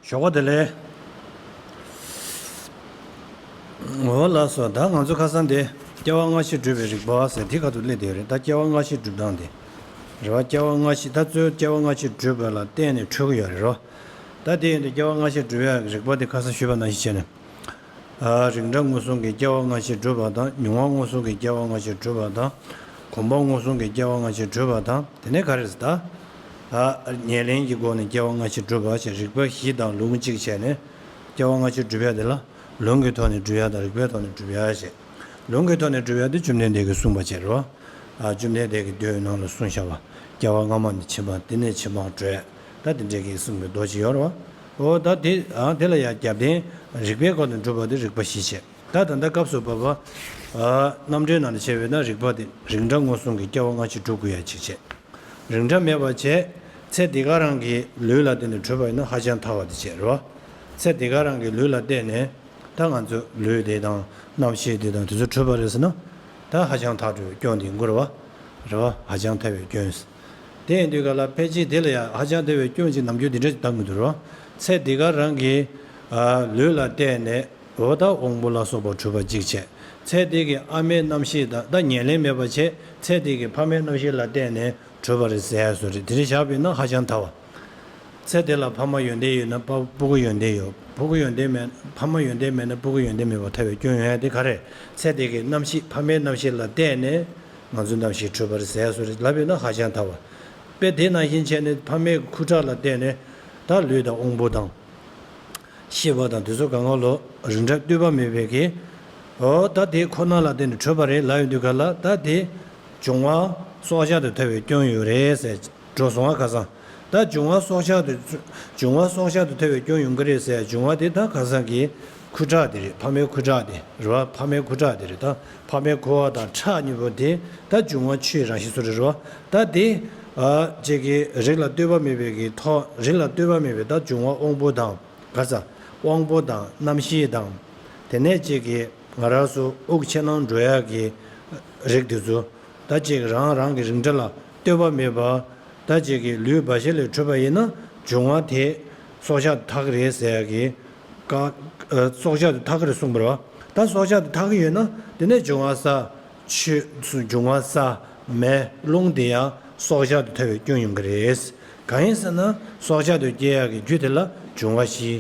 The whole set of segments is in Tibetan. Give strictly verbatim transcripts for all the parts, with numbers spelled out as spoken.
ཆོག་ག་དེ་ལས། འོ་ལགས་སོ། ད་ང་ཚོ་ཁ་སང་དེ་སྐྱེ་བ་སྔ་ཕྱི་སྒྲུབ་པའི་རིགས་པ་ཟེར་དེ་ག་དུ་སླེབས་བསྡད་ཡོད་རེད། ད་སྐྱེ་བ་སྔ་ཕྱི་སྒྲུབ་སྟངས་དེ་རེད་བ། སྐྱེ་བ་སྔ་ཕྱི་ད་གཙོས་སྐྱེ་བ་སྔ་ཕྱི་སྒྲུབ་པ་ལ་བརྟེན་ནས་འཕྲོད་ཀྱི་ཡོད་རེད་རོ། ད་དེ་ཡིན་དུས་སྐྱེ་བ་སྔ་ཕྱི་སྒྲུབ་ཡག་གི་རིགས་པ་དེ་ཁ་སང་ཞུས་པ་ནང་བཞིན་བྱས་ནས། ཨ། རིགས་འདྲ་མངོན་སུམ་གྱིས་སྐྱེ་བ་སྔ་ཕྱི་སྒྲུབ་པ་དང་། མྱོང་བ་མངོན་སུམ་གྱིས་སྐྱེ་བ་སྔ་ཕྱི་སྒྲུབ་པ་དང་། གོམས་པ་མངོན་སུམ་གྱིས་སྐྱེ་བ་སྔ་ཕྱི་སྒྲུབ་པ་དང་། དེ་ནས་ག་རེ་ཟེར་ད། ཨ། ཉེར་ལེན་གྱི་སྒོ་ནས་སྐྱེ་བ་སྔ་ཕྱི་སྒྲུབ་པ་ཞེས་རིགས་པ་བཞི་དང་ལུང་གཅིག་བྱས་ནས་སྐྱེ་བ་སྔ་ཕྱི་སྒྲུབ་ཡ་དེ་ལ་ལུང་གི་ཐོག་ནས་སྒྲུབ་ཡ་དང་རིགས་པའི་ཐོག་ནས་སྒྲུབ་ཡ་ཞེས། ལུང་གི་ཐོག་ནས་སྒྲུབ་ཡ་དེ་བཅོམ་ལྡན་འདས་ཀྱིས་གསུངས་པ་བྱས་རོ། ཨ། བཅོམ་ལྡན་འདས་ཀྱི་མདོའི་ནང་ལ་གསུངས་བཞག་པ། སྐྱེ་བ་སྔ་མ་ནས་ཕྱི་མ། དེ་ནས་ཕྱི་མར་འགྲོ་ཡ། ད་དེ་འདྲས་ཀྱིས་གསུངས་པའི་མདོ་ཅིག་ཡོད་རེད་བ། འོ་ད་དེ། ཨ། དེ་ལ་ཡང་རྒྱབ་རྟེན་རིགས་པའི་སྒོ་ནས་སྒྲུབ་པ་དེ་རིགས་པ་བཞི་བྱས། ད་ད་ལྟ་སྐབས་སུ་བབ་པ། ཨ། རྣམ་འགྲེལ་ནང་ལ་བྱས་པས་ན་རིགས་པ་དེ་རིགས་འདྲ་མངོན་སུམ་གྱིས་སྐྱེ་བ་སྔ་ཕྱི་སྒྲུབ་དགོས་ཡ་ཅིག་བྱས། རིགས་འདྲ་མེད་པ་བྱས། ཚེ་འདི་ག་རང་གི་ལུས་ལ་བརྟེན་ནས་གྲུབ་པ་ཡིན་ན་ཧ་ཅང་ཐལ་བ་དེ་བྱས་རེད་བ། ཚེ་འདི་ག་རང་གི་ལུས་ལ་བརྟེན་ནས་ད་ང་ཚོ་ལུས་དེ་དང་རྣམ་ཤེས་དེ་དང་དེ་ཚོ་གྲུབ་པ་རེད་ཟེར་ན། ད་ཧ་ཅང་ཐལ་བའི་སྐྱོན་དེ་ཡིན་དགོས་རེད་བ། རེད་བ། ཧ་ཅང་ཐལ་བའི་སྐྱོན། དེ་ཡིན་དུས་ག་ལ་ཕལ་ཆེར་དེ་ལ་ཡང་ཧ་ཅང་ཐལ་བའི་སྐྱོན་ཅིག་ནམ་རྒྱུན་འདི་འདྲ་ཞིག་གདམ་གྱི་འདུག་རོ། ཚེ་འདི་ག་རང་གི། ཨ། ལུས་ལ་བརྟེན་ནས། འོ་ད་དབང་པོ་ལ་སོགས་པ་གྲུབ་པ་གཅིག་བྱས། ཚེ་འདི་གི་ཨ་མའི་རྣམ་ཤེས་དང་། ད་ཉེར་ལེན་མེད་པ་བྱས། ཚེ་འདི་གི་ཕ་མའི་རྣམ་ཤེས་ལ་བརྟེན་ནས་གྲུབ་པ་རེད་ཟེར་ཡ་བཟོ་རེད། དེ་འདྲ་བཞག་པ་ཡིན་ན་ཧ་ཅང་ཐལ་བ། ཚེ་འདི་ལ་ཕ་མ་ཡོན་ཏན་ཡོད་ན་ཕ། ཕྲུ་གུ་ཡོན་ཏན་ཡོད། ཕྲུ་གུ་ཡོན་ཏན་མེད། ཕ་མ་ཡོན་ཏན་མེད་ན་ཕྲུ་གུ་ཡོན་ཏན་མེད་པར་ཐལ་བའི་སྐྱོན་ཡོང་ཡ་དེ་ག་རེ། ཚེ་འདི་གི་རྣམ་ཤེས། ཕ་མའི་རྣམ་ཤེས་ལ་བརྟེན་ནས་ང་ཚོའི་རྣམ་ཤེས་གྲུབ་པ་རེད་ཟེར་བཟོ་རེད་ལབ་ཡོད་ན་ཧ་ཅང་ཐལ་བ། དཔེ་དེ་ནང་བཞིན་བྱས་ནས་ཕ་མའི་ཁུ་ཁྲག་ལ་བརྟེན་ནས་ད་ལུས་དང་དབང་པོ་དང་། ཤེས་པ་དང་དེ་ཚོ་གང་ག་ལོ་རིགས་འདྲ་ལྟོས་པ་མེད་པའི་གི། འོ་ད་དེ་ཁོ་ན་ལ་བརྟེན་ནས་གྲུབ་པ་རེད་ལབ་ཡོང་དུས་ག་ལ། ད་དེ་འབྱུང་བ་སྲོག་ཆགས་དུ་ཐལ་བའི་སྐྱོན་ཡོད་རེད་ཟེར་འགྲོ་སོང་བ། ཁ་སང་ད་འབྱུང་བ་སྲོག་ཆགས་དུ། འབྱུང་བ་སྲོག་ཆགས་དུ་ཐལ་བའི་སྐྱོན་ཡོང་གི་རེད་ཟེར། འབྱུང་བ་དེ་ད་ཁ་སང་གི་ཁུ་ཁྲག་དེ་རེད། ཕ་མའི་ཁུ་ཁྲག་དེ་རེད་བ། ཕ་མའི་ཁུ་ཁྲག་དེ་རེད། ད་ཕ་མའི་ཁུ་བ་དང་ཁྲག་གཉིས་པོ་དེ་ད་འབྱུང་བ་ཆུའི་རང་བཞིན་བཟོ་རེད་བ། ད་དེ། ཨ། ཅིག་གི་རིགས་ལ་ལྟོས་པ་མེད་པའི་གི་ཐོག་རིགས་ལ་ལྟོས་པ་མེད་པའི་ད་འབྱུང་བ་དབང་པོ་དང་། ག་རེ་ཟ། དབང་པོ་དང་རྣམ་ཤེས་དང་། དེ་ནས་ཅིག་གི་ང་རང་ཚོ་དབུགས་ཆད་ནས་འགྲོ་ཡག་གི་རིགས་དེ་ཚོ། ད་ཅིག་རང་རང་གི་རིགས་འདྲ་ལ་ལྟོས་པ་མེད་པ། ད་ཅིག་གི་ལུས་འབའ་ཞིག་ལས་འཕྲོས་པ་ཡིན་ན་འབྱུང་བ་དེ་སྲོག་ཆགས་དུ་ཐལ་གི་རེད་ཟེར་ཡག་གི། ཀ། ཨ། སྲོག་ཆགས་དུ་ཐལ་གི་རེད་གསུངས་པ་རེད་བ། ད་སྲོག་ཆགས་དུ་ཐལ་གི་ཡོད་ན་དེ་ནས་འབྱུང་བ་ས། ཆུ། འབྱུང་བ་ས། མེ། རླུང་དེ་ཡང་སྲོག་ཆགས་དུ་ཐལ་བའི་སྐྱོན་ཡོང་གི་རེད། གང་ཡིན་ཟེར་ན་སྲོག་ཆགས་དུ་སྐྱེ་ཡག་གི་རྒྱུ་དེ་ལ་འབྱུང་བ་བཞི་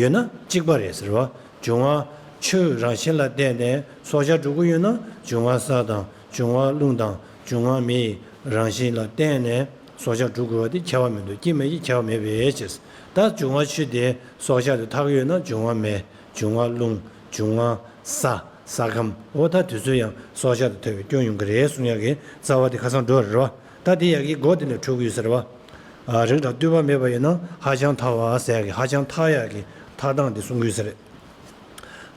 ཡོད་ན་གཅིག་པ་རེད་ཟེར་བ། འབྱུང་བ་ཆུ་རང་བཞིན་ལ་བརྟེན་ནས་སྲོག་ཆགས་འགྲོ་གི་ཡོད་ན་འབྱུང་བ་ས་དང་འབྱུང་བ་རླུང་དང་འབྱུང་བ་མེའི་རང་བཞིན་ལ་བརྟེན་ནས་སྲོག་ཆགས་འགྲོ་དགོས་པ་དེ་ཁྱད་པར་མི་འདུག་སྐྱེ་མེད་ཀྱི་ཁྱད་པར་མེད་པའི་ཕྱིར། ད་འབྱུང་བ་ཆུ་དེ་སྲོག་ཆགས་དུ་ཐལ་གི་ཡོད་ན་འབྱུང་བ་མེ། འབྱུང་བ་རླུང་། འབྱུང་བ་ས། ས་ཁམས། འོ་ད་དེ་ཚོ་ཡང་སྲོག་ཆགས་དུ་ཐལ་བའི་སྐྱོན་ཡོང་གི་རེད་གསུང་ཡག་གི་རྩ་བ་དེ་ཁ་སང་འགྲོ་རེད་བ། ད་དེ་ཡག་གི་སྒོ་དེ་ནས་འཕྲོད་ཀྱི་ཡོད་ཟེར་བ། ཨ། རིགས་དང་ལྟོས་པ་མེད་པ་ཡིན་ན་ཧ་ཅང་ཐལ་བ་ཟེར་ཡག་གི་ཧ་ཅང་ཐལ་ཡག་གི་ཐལ་སྟངས་དེ་གསུང་གི་ཡོད་ཟེར།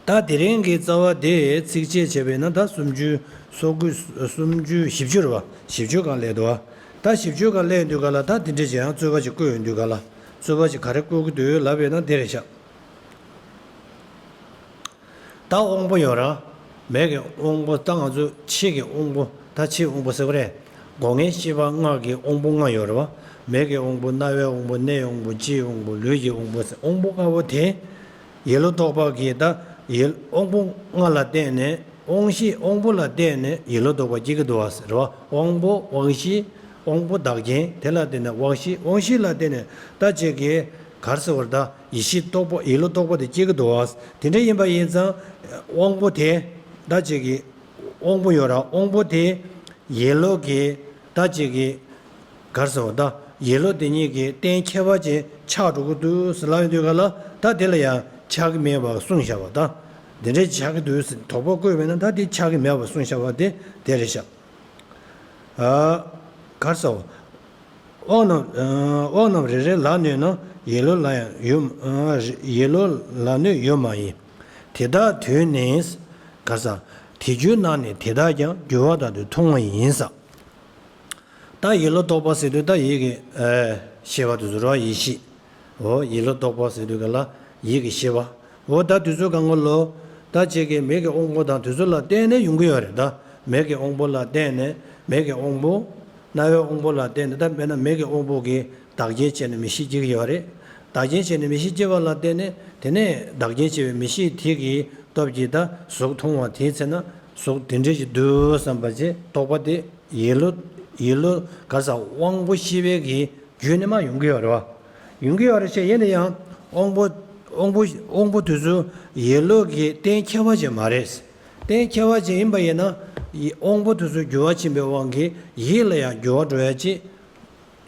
ད་དེ་རིང་གི་རྩ་བ་དེ་ཚིགས་བཅད་བྱས་པས་ན་ད་སུམ་ཅུ་སོ་དགུ། སུམ་ཅུ། བཞི་བཅུ་རེད་བ། བཞི་བཅུ་སྒང་སླེབས་འདུག་བ། ད་བཞི་བཅུ་སྒང་སླེབས་ཡོང་དུས་ག་ལ་ད་དེ་འདྲ་ཅིག་ཡང་རྩོད་པ་ཅིག་བཀོད་ཡོང་དུས་ག་ལ། རྩོད་པ་ཅིག་ག་རེ་བཀོད་ཀྱི་འདུག་ལབ་པས་ན་དེ་རེད་ཤག་ད་དབང་པོ་ཡོད་ར། མིག་གི་དབང་པོ། ད་ང་ཚོ་ཕྱི་གི་དབང་པོ། ད་ཕྱིའི་དབང་པོ་ཟེར་བ་རེད། སྒོ་ལྔའི་ཤེས་པ་ལྔ་གི་དབང་པོ་ལྔ་ཡོད་རེད་བ། མིག་གི་དབང་པོ། རྣ་བའི་དབང་པོ། སྣའི་དབང་པོ། ལྕེའི་དབང་པོ། ལུས་ཀྱི་དབང་པོ་ཟེར། དབང་པོ་ལྔ་པོ་དེ་ཡིད་བློ་རྟོག་པ་གིས་ད་ཡིད། དབང་པོ་ལྔ་ལ་བརྟེན་ནས། དབང་ཤེས། དབང་པོ་ལ་བརྟེན་ནས་ཡིད་བློ་རྟོག་པ་སྐྱེ་གི་འདུག་བ་ཟེར་བ། དབང་པོ། དབང་ཤེས། དབང་པོ་བདག་རྐྱེན། དེ་ལ་བརྟེན་ནས་དབང་ཤེས། དབང་ཤེས་ལ་བརྟེན་ནས་ད་ཅིག་གི་ག་རེ་ཟེར་བ་རེད། ད་ཡིད་ཤེས་རྟོག་པ། ཡིད་བློ་རྟོག་པ་དེ་སྐྱེ་གི་འདུག་བ། དེ་འདྲ་ཡིན་པ་ཡིན་ཙང་དབང་པོ་དེ། ད་ཅིག་གི་དབང་པོ་ཡོད་ར། དབང་པོ་དེ་ཡིད་བློ་གི་ད་ཅིག་གི་ག་རེ་ཟེར་བ། ད་ཡིད་བློ་དེ་གཉིས་ཀྱི་རྟེན་ཁྱད་པར་ཅན་ཆགས་འགྲོ་གི་འདུག་ཟེར་ལབ་ཡོང་དུས་ག་ལ། ད་དེ་ལ་ཡང་ཆགས་ཀྱི་མེད་པར་གསུངས་བཞག་པ། ད་འདི་འདྲས་ཆགས་ཀྱི་འདུག་ཟེར་དོགས་པ་བཀོད་པས་ན་ད་དེ་ཆགས་ཀྱི་མེད་པར་གསུངས་བཞག་པ་དེ་དེ་རེད་ཤག་ཨ། ག་རེ་ཟེར་བ། དབང་རྣམས། ཨ། དབང་རྣམས་རེ་རེ་ལ་གནོད་ན་ཡིད་བློ་ལ་ཡང་ཡོད། ཨ། ཡིད་བློ་ལ་གནོད་ཡོད་མ་ཡིན། དེ་དག་དུས་ནི། ག་རེ་ཟ། དེ་རྒྱུ་ན་ནི་དེ་དག་ཀྱང་འགྱུར་བ་དག་ཏུ་མཐོང་བ་ཡིན་ས། ད་ཡིད་བློ་རྟོག་པ་ཟེར་དུས་ད་ཡིད་ཀྱི། ཨ། ཤེས་པ་དེ་ཚོ་རེད་བ། ཡིད་ཤེས། འོ། ཡིད་བློ་རྟོག་པ་ཟེར་དུས་ག་ལ་ཡིད་ཀྱི་ཤེས་པ། འོ། ད་དུས་ཚོད་གང་ག་ལོ། ད་ཅིག་གི་མིག་གི་དབང་པོ་དང་དུས་ཚོད་ལ་བརྟེན་ནས་ཡོང་གི་ཡོད་རེད། ད་མིག་གི་དབང་པོ་ལ་བརྟེན་ནས། མིག་གི་དབང་པོ། རྣ་བའི་དབང་པོ་ལ་བརྟེན་ནས། ད་དཔེར་ན་མིག་གི་དབང་པོ་གིས་བདག་རྐྱེན་བྱས་ནས་མིག་ཤེས་སྐྱེ་གི་ཡོད་རེད། བདག་རྐྱེན་བྱས་ནས་མིག་ཤེས་སྐྱེ་བ་ལ་བརྟེན་ནས་དེ་ནས་བདག་རྐྱེན་བྱས་པའི་མིག་ཤེས་དེ་གི་སྟོབས་ཀྱིས་ད་གཟུགས་མཐོང་བ་དེའི་ཚེ་ན་གཟུགས་དེ་འདྲ་ཞིག་འདུག་བསམ་པ་ཅིག་རྟོག་པ་དེ་ཡིད་བློ་ཡིད་བློ་ག་ས་དབང་པོ་ཤེས་པའི་གི་བརྒྱུད་ནས་མ་ཡོང་གི་ཡོད་རེད་བ། ཡོང་གི་ཡོད་རེད་ཅེས་ཡིན་ན་ཡང་དབང་པོ་དབང་པོ་དབང་པོ་དེ་ཚོ་ཡིད་བློ་གི་གཏན་འཁེལ་བ་ཅིག་མ་རེད། གཏན་འཁེལ་བ་ཅིག་ཡིན་པ་ཡིན་ན་དབང་པོ་དེ་ཚོ་འགྱུར་བ་ཕྱིན་པའི་དབང་གིས་ཡིད་ལ་ཡང་འགྱུར་བ་འགྲོ་ཡ་ཅིག་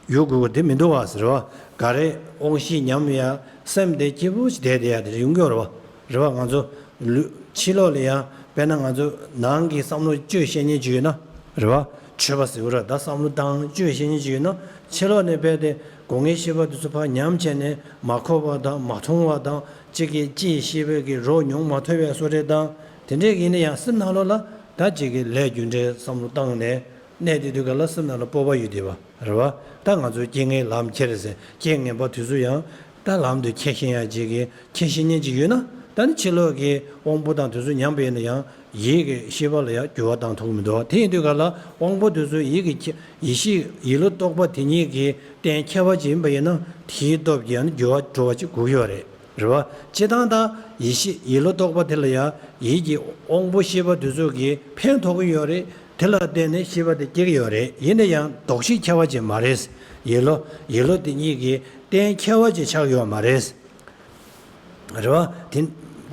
ཡོད་དགོས་ཀྱི་དེ་མི་འདུག་བ་ཟེར་བ། ག་རེ་དབང་ཤེས་ཉམས་ཡ་སེམས་དེ་སྐྱིད་པོ་ཞིག་བསྡད་བསྡད་ཡ་དེ་ཡོང་གི་ཡོད་རེད་བ། རེད་བ། ང་ཚོ་ལུས་ཕྱི་ལོགས་ལ་ཡང་དཔེར་ན་ང་ཚོ་ནང་གི་བསམ་བློ་བཅོས་ཤེས་མཁན་ཅིག་ཡོད་ན་རེད་བ། ཆོས་པ་ཟེར་བ་རེད། ད་བསམ་བློ་བཏང་བཅོས་ཤེས་མཁན་ཅིག་ཡོད་ན་ཕྱི་ལོགས་ནས་རྦད་དེ་སྒོ་ལྔའི་ཤེས་པ་དེ་ཚོ་ཕར་ཉམས་བྱས་ནས་མ་གོ་བ་དང་མ་མཐོང་བ་དང་གཅིག་གིས་ཅིག་ཤེས་པའི་གི་རོ་མྱོང་མ་ཐུབ་པའི་བཟོ་འདྲ་དང་དེ་འདྲས་ཡིན་ན་ཡང་སེམས་ནང་ལོགས་ལ་ད་གཅིག་གིས་ལས་རྒྱུ་འབྲས་བསམ་བློ་བཏང་ནས། གནས་དེ་དུས་ག་ལ་སེམས་ནང་ལ་སྤོབས་པ་ཡོད་དེ་བ་རེད་བ། ད་ང་ཚོའི་རྐྱེན་ངན་ལམ་ཁྱེར་ཟེར་རྐྱེན་ངན་པ་དུས་སུ་ཡང་ད་ལམ་དུ་ཁྱེར་ཤེས་ཡ་ཅིག་གི་ཁྱེར་ཤེས་མཁན་ཅིག་ཡོད་ན་ད་ནི་ཕྱི་ལོགས་ཀྱི་དབང་པོ་དང་དུས་སུ་ཉམས་པ་ཡིན་ན་ཡང་ཡིད་ཀྱི་ཤེས་པ་ལ་ཡང་འགྱུར་བ་བཏང་ཐུབ་ཀྱི་མི་འདུག་དེ་ཡིན་དུས་ག་ལ་དབང་པོ་དུས་སུ་ཡིད་ཀྱི་ཁྱེ་ཡིད་ཤེས་ཡིད་བློ་རྟོག་པ་དེ་ཉིད་ཀྱི་གཏན་འཁེལ་བ་ཅིག་ཡིན་པ་ཡིན་ན་དེའི་སྟོབས་ཀྱིས་ཡང་འགྱུར་བ་འགྲོ་བ་ཅིག་དགོས་ཀྱི་ཡོད་རེད། རེད་བ། སྤྱིར་བཏང་ད་ཡིད་ཤེས་ཡིད་བློ་རྟོག་པ་དེ་ལ་ཡང་ཡིད་ཀྱི་དབང་པོ་ཤེས་པ་དེ་ཚོ་གིས་ཕན་ཐོགས་ཀྱི་ཡོད་རེད། དེ་ལ་བརྟེན་ནས་ཤེས་པ་དེ་སྐྱེ་གི་ཡོད་རེད། ཡིན་ན་ཡང་ལྡོག་ཤེས་ཁྱད་པར་ཅན་མ་རེད། ཡིད་བློ་ཡིད་བློ་དེ་གཉིས་ཀྱི་གཏན་ཁྱད་པར་ཅན་ཆགས་ཡོད་མ་རེད། རེད་བ། དེ་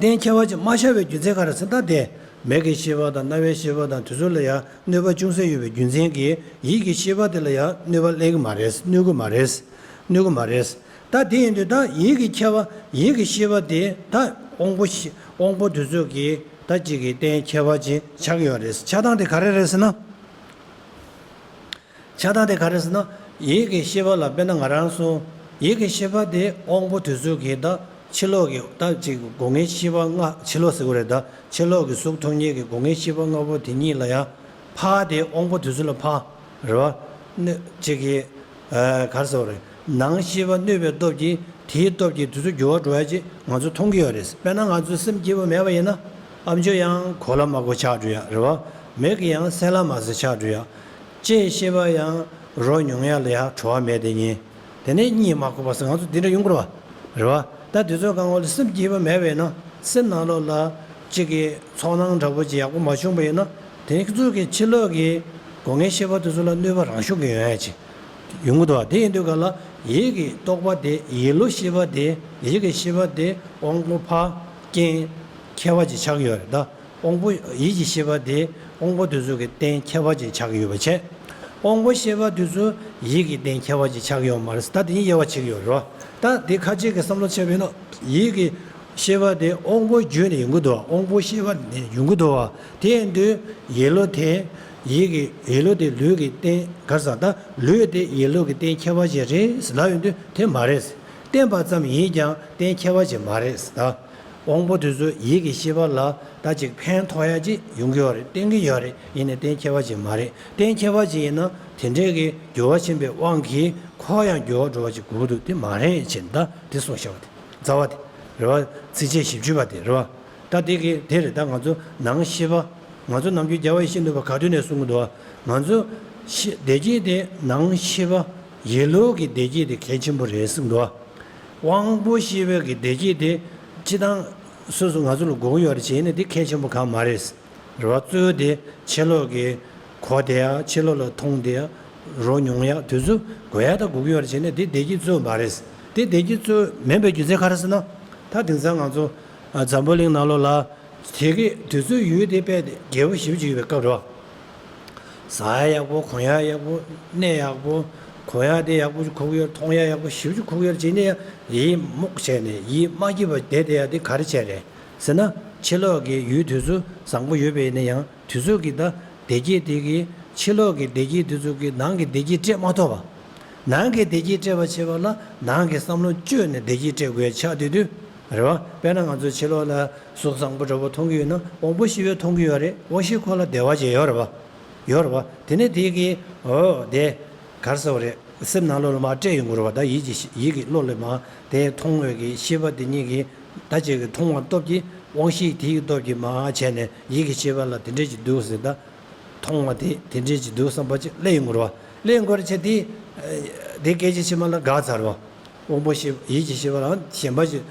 གཏན་ཁྱད་པར་ཅན་མ་ཆགས་པའི་རྒྱུ་མཚན་ག་རེ་ཟེར་ན་ད་དེ་མིག་གི་ཤེས་པ་དང་རྣ་བའི་ཤེས་པ་དང་དེ་ཚོ་ལ་ཡང་གནོད་པ་ཅུང་ཟད་ཡོད་པའི་རྒྱུ་མཚན་གྱིས་ཡིད་ཀྱི་ཤེས་པ་དེ་ལ་ཡང་གནོད་པ་སླེབས་ཀྱི་མ་རེད། གནོད་ཀྱི་མ་རེད། གནོད་ཀྱི་མ་རེད། ད་དེ་ཡིན་དུས་ད་ཡིད་ཀྱི་ཁྱད་པར་ཡིད་ཀྱི་ཤེས་པ་དེ་ད་དབང་པོ་ཤེ་དབང་པོ་དེ་ཚོ་གིས་ད་གཅིག་གི་གཏན་ཁྱད་པར་ཅན་ཆགས་ཀྱི་ཡོད་རེད། ཆགས་སྟངས་དེ་ག་རེ་རེད་ཟེར་ན། ཆགས་སྟངས་དེ་ག་རེ་ཟེར་ན། ཡིད་ཀྱི་ཤེས་པ་ལ་དཔེར་ན་ང་རང་སོང་། ཡིད་ཀྱི་ཤེས་པ་དེ་དབང་པོ་དེ་ཚོ་གིས་ད་ཕྱི་ལོགས་ཀྱི་ད་གཅིག་སྒོ་ལྔའི་ཤེས་པ་ལྔ་ཕྱི་ལོགས་ཟེར་དགོས་རེད། ད་ཕྱི་ལོགས་ཀྱི་གཟུགས་མཐོང་མཁན་གྱི་སྒོ་ལྔའི་ཤེས་པ་ལྔ་པོ་དེ་ཉིད་ལ་ཡང་ཕར་དེ་དབང་པོ་དེ་ཚོ་ལ་ཕར་རེད་བ། གནོད་གཅིག་གིས་ག་རེ་ཟེར་དགོས་རེད། ནང་ཤེས་པ་གནོད་པའི་སྟོབས་ཀྱིས་དེའི་སྟོབས་ཀྱིས་དེ་ཚོ་འགྱུར་བ་འགྲོ་ཡ་ཅིག་ང་ཚོ་མཐོང་གི་ཡོད་རེད། དཔེར་ན་ང་ཚོ་སེམས་སྐྱིད་པོ་མེད་པ་ཡིན་ན་ཨམ་ཅོག་ཡང་གོ་ལ་མ་གོ་ཆགས་འགྲོ་ཡ་རེད་བ། མིག་གིས་ཡང་གསལ་ལ་མ་གསལ་ཆགས་འགྲོ་ཡ། ལྕེའི་ཤེས་པ་ཡང་རོ་མྱོང་ཡ་ལ་ཡ་བྲོ་བ་མེད་དེ་ཉིན། དེ་ནས་གཉིད་མ་ཁུག་པ་སོགས་ང་ཚོ་འདི་འདྲ་ཡོང་གི་རེད་བ། རེད་བ། ད་དེ་ཚོ་གང་ག་ལ་སེམས་སྐྱིད་པ་མེད་པས་ན་སེམས་ནང་ལོགས་ལ་གཅིག་གི་ཚོར་སྣང་འདྲ་པོ་ཅིག་ཡག་པོ་མ་བྱུང་པ་ཡིན་ན་དེ་ཚོ་གི་ཕྱི་ལོགས་ཀྱི་སྒོ་ལྔའི་ཤེས་པ་དེ་ཚོ་ལ་གནོད་པ་རང་ཤུགས་ཀྱིས་ཡོང་ཡ་ཅིག་ཡོང་གི་འདུག་བ། དེ་ཡིན་དུས་ག་ལ་ཡིད་ཀྱི་རྟོག་པ་དེ་ཡིད་བློ་ཤེས་པ་དེ་ཡིད་ཀྱི་ཤེས་པ་དེ་དབང་པོ་ཕར་རྐྱེན་ཁྱད་པར་ཅིག་ཆགས་ཀྱི་ཡོད་རེད་ད། དབང་པོ་ཡིད་ཀྱི་ཤེས་པ་དེ་དབང་པོ་དེ་ཚོ་གི་རྟེན་ཁྱད་པར་ཅན་ཆགས་ཀྱི་ཡོད་པ་བྱས། དབང་པོ་ཤེས་པ་དེ་ཚོ་ཡིད་ཀྱི་རྟེན་ཁྱད་པར་ཅན་ཆགས་ཀྱི་ཡོད་མ་རེད། ད་དེ་གཉིས་དབྱེ་བ་ཕྱེ་གི་ཡོད་རེད་བ། ད་དེ་ཁ་ཅིག་གི་བསམ་བློ་བྱས་པ་ཡིན་ན་ཡིད་ཀྱི་ཤེས་པ་དེ་དབང་པོ་བརྒྱུད་ནས་ཡོང་གི་འདུག་དབང་པོ་ཤེས་པ་ནས་ཡོང་གི་འདུག་བ། དེ་ཡིན་དུས་ཡིད་བློ་དེ་ཡིད་ཀྱི་ཡིད་བློ་དེ་ལུས་ཀྱི་རྟེན་ག་རེ་ཟེར་ད་ལུས་དེ་ཡིད་བློ་གི་རྟེན་ཁྱད་པར་ཅན་རེད་ལབ་ཡོང་དུས་དེ་མ་རེད། བརྟེན་པ་ཙམ་ཡིན་ཀྱང་རྟེན་ཁྱད་པར་ཅན་མ་རེད་ད། དབང་པོ་དེ་ཚོ་ཡིད་ཀྱི་ཤེས་པ་ལ་ད་ཅིག་ཕན་ཐོགས་ཡ་ཅིག་ཡོང་གི་ཡོད་རེད། བརྟེན་གྱི་ཡོད་རེད། ཡིན་ནའི་རྟེན་ཁྱད་པར་ཅན་མ་རེད། རྟེན་ཁྱད་པར་ཅན་ཡིན་ན་དེ་འདྲའི་གི་འགྱུར་བ་ཕྱིན་པའི་དབང་གིས་ཁོ་ཡང་འགྱུར་བ་འགྲོ་བ་ཅིག་དགོས་ཀྱི་འདུག་དེ་མ་རེད་ཅེས་ད་དེ་གསུངས་བཞག་པ་དེ་རྩ་བ་དེ་རེད་བ། ཚིགས་བཅད་བཞི་བཅུ་པ་དེ་རེད་བ། ད་དེ་གི་དེ་རེད། ད་ང་ཚོ་ནང་ཤེས་པ་ང་ཚོ་ནམ་རྒྱུན་རྒྱལ་བ་ཡིད་བཞིན་ནོར་བུ་ག་དུས་ནས་གསུང་གི་འདུག་བ། ང་ཚོ་ཤེས་བདེ་སྐྱིད་དེ་ནང་ཤེས་པ་ཡིད་བློ་གི་བདེ་སྐྱིད་དེ་གལ་ཆེན་པོ་རེད་གསུངས་འདུག་བ། དབང་པོ་ཤེས་པའི་གི་བདེ་སྐྱིད་དེ་སྤྱི་བཏང་སོ་སོ་ང་ཚོ་ལ་དགོས་ཀྱི་ཡོད་རེད་བྱས་ནས་དེ་གལ་ཆེན་པོ་གང་མ་རེད། རེད་བ། གཙོ་བོ་དེ་ཕྱི་ལོགས་ཀྱི་གོ་བདེ་ཡག་ཕྱི་ལོགས་ལ་མཐོང་བདེ་ཡག་རོ་མྱོང་ཡག་དེ་ཚོ་དགོས་ཡག་ད་དགོས་ཀྱི་ཡོད་རེད་བྱས་ནས་དེ་བདེ་སྐྱིད་གཙོ་བོ་མ་རེད། དེ་བདེ་སྐྱིད་གཙོ་བོ་མིན་པའི་རྒྱུ་མཚན་ག་རེ་ཟེར་ན། ད་དེང་སང་ང་ཚོ་ཨ་འཛམ་བུ་གླིང་ནང་ལོགས་ལ་དེ་གི་དུས་ཚོད་ཡུལ་དེ་དཔེ་རྒྱས་པོ་ཞེ་པོ་ཅིག་ཡོད་པའི་སྐབས་རེད་བ། ཟ་ཡག་ཡག་པོ། གོན་ཡག་ཡག་པོ། གནས་ཡག་པོ། གོན་ཡག་དེ་ཡག་པོ་ཅིག་གོན་གྱི་ཡོད། མཐོང་ཡག་ཡག་པོ་ཞེ་པོ་ཅིག་གོན་གྱི་ཡོད་རེད་བྱས་ནས་ཡིད་མུག་བྱས་ནས་ཡིད་མ་སྐྱིད་པ་བསྡད་བསྡད་ཡག་དེ་ག་རེ་བྱས་རེད་ཟེར་ན། ཕྱི་ལོགས་ཀྱི་ཡུལ་དུས་ཚོད་བཟང་པོ་ཡོད་པ་ཡིན་ན་ཡང་དུས་ཚོད་ཀྱི་ད་བདེ་སྐྱིད་དེ་གིས་ཕྱི་ལོགས་ཀྱི་བདེ་སྐྱིད་དེ་ཚོ་གིས་ནང་གི་བདེ་སྐྱིད་སྤྲད་མ་ཐུབ་པ། ནང་གི་བདེ་སྐྱིད་སྤྲད་པ་བྱེད་པ་ལ་ནང་གི་བསམ་བློ་བཅོས་ནས་བདེ་སྐྱིད་སྤྲད་དགོས་ཆགས་དུས་དུས་རེད་བ། དཔེར་ན་ང་ཚོ་ཕྱི་ལོགས་ལ་གཟུགས་བཟང་པོ་འདྲ་པོ་མཐོང་གི་ཡོད་ན་དབང་པོ་ཤེས་པས་མཐོང་གི་ཡོད་རེད། དབང་ཤེས་ཁོ་ལ་བདེ་བ་ཅིག་ཡོད་རེད་བ། ཡོད་རེད་བ། དེ་ནས་དེ་གིས་འོ་དེ་ག་རེ་ཟེར་བ་རེད། སེམས་ནང་ལོགས་ལ་མར་སྤྲད་ཡོང་གི་རེད་བ། ད་ཡིད་ཀྱི་ཡིད་ཀྱི་བློ་ལ་མར་དེ་མཐོང་བའི་གི་ཤེས་པ་དེ་གཉིས་ཀྱིས་ད་ཅིག་གི་མཐོང་བ་སྟོབས་ཀྱིས་དབང་ཤེས་དེ་ཡི་སྟོབས་ཀྱིས་མར་བྱས་ནས་ཡིད་ཀྱི་ཤེས་པ་ལ་དེ་འདྲས་ཅིག་འདུག་ཟེར། ད་མཐོང་བ་དེ་དེ་འདྲས་ཅིག་འདུག་བསམ་པ་ཅིག་སླེབས་ཡོང་གི་རེད་བ། སླེབས་ཡོང་གི་རེད་བྱས་དེ་དེ་སྐད་ཆ་ཕྱི་མ་ལ་འགག་ཚར་བ། དབང་པོ་ཤེས་ཡིད་ཀྱི་ཤེས་པ་ལ་གཞན་པ་ཅིག་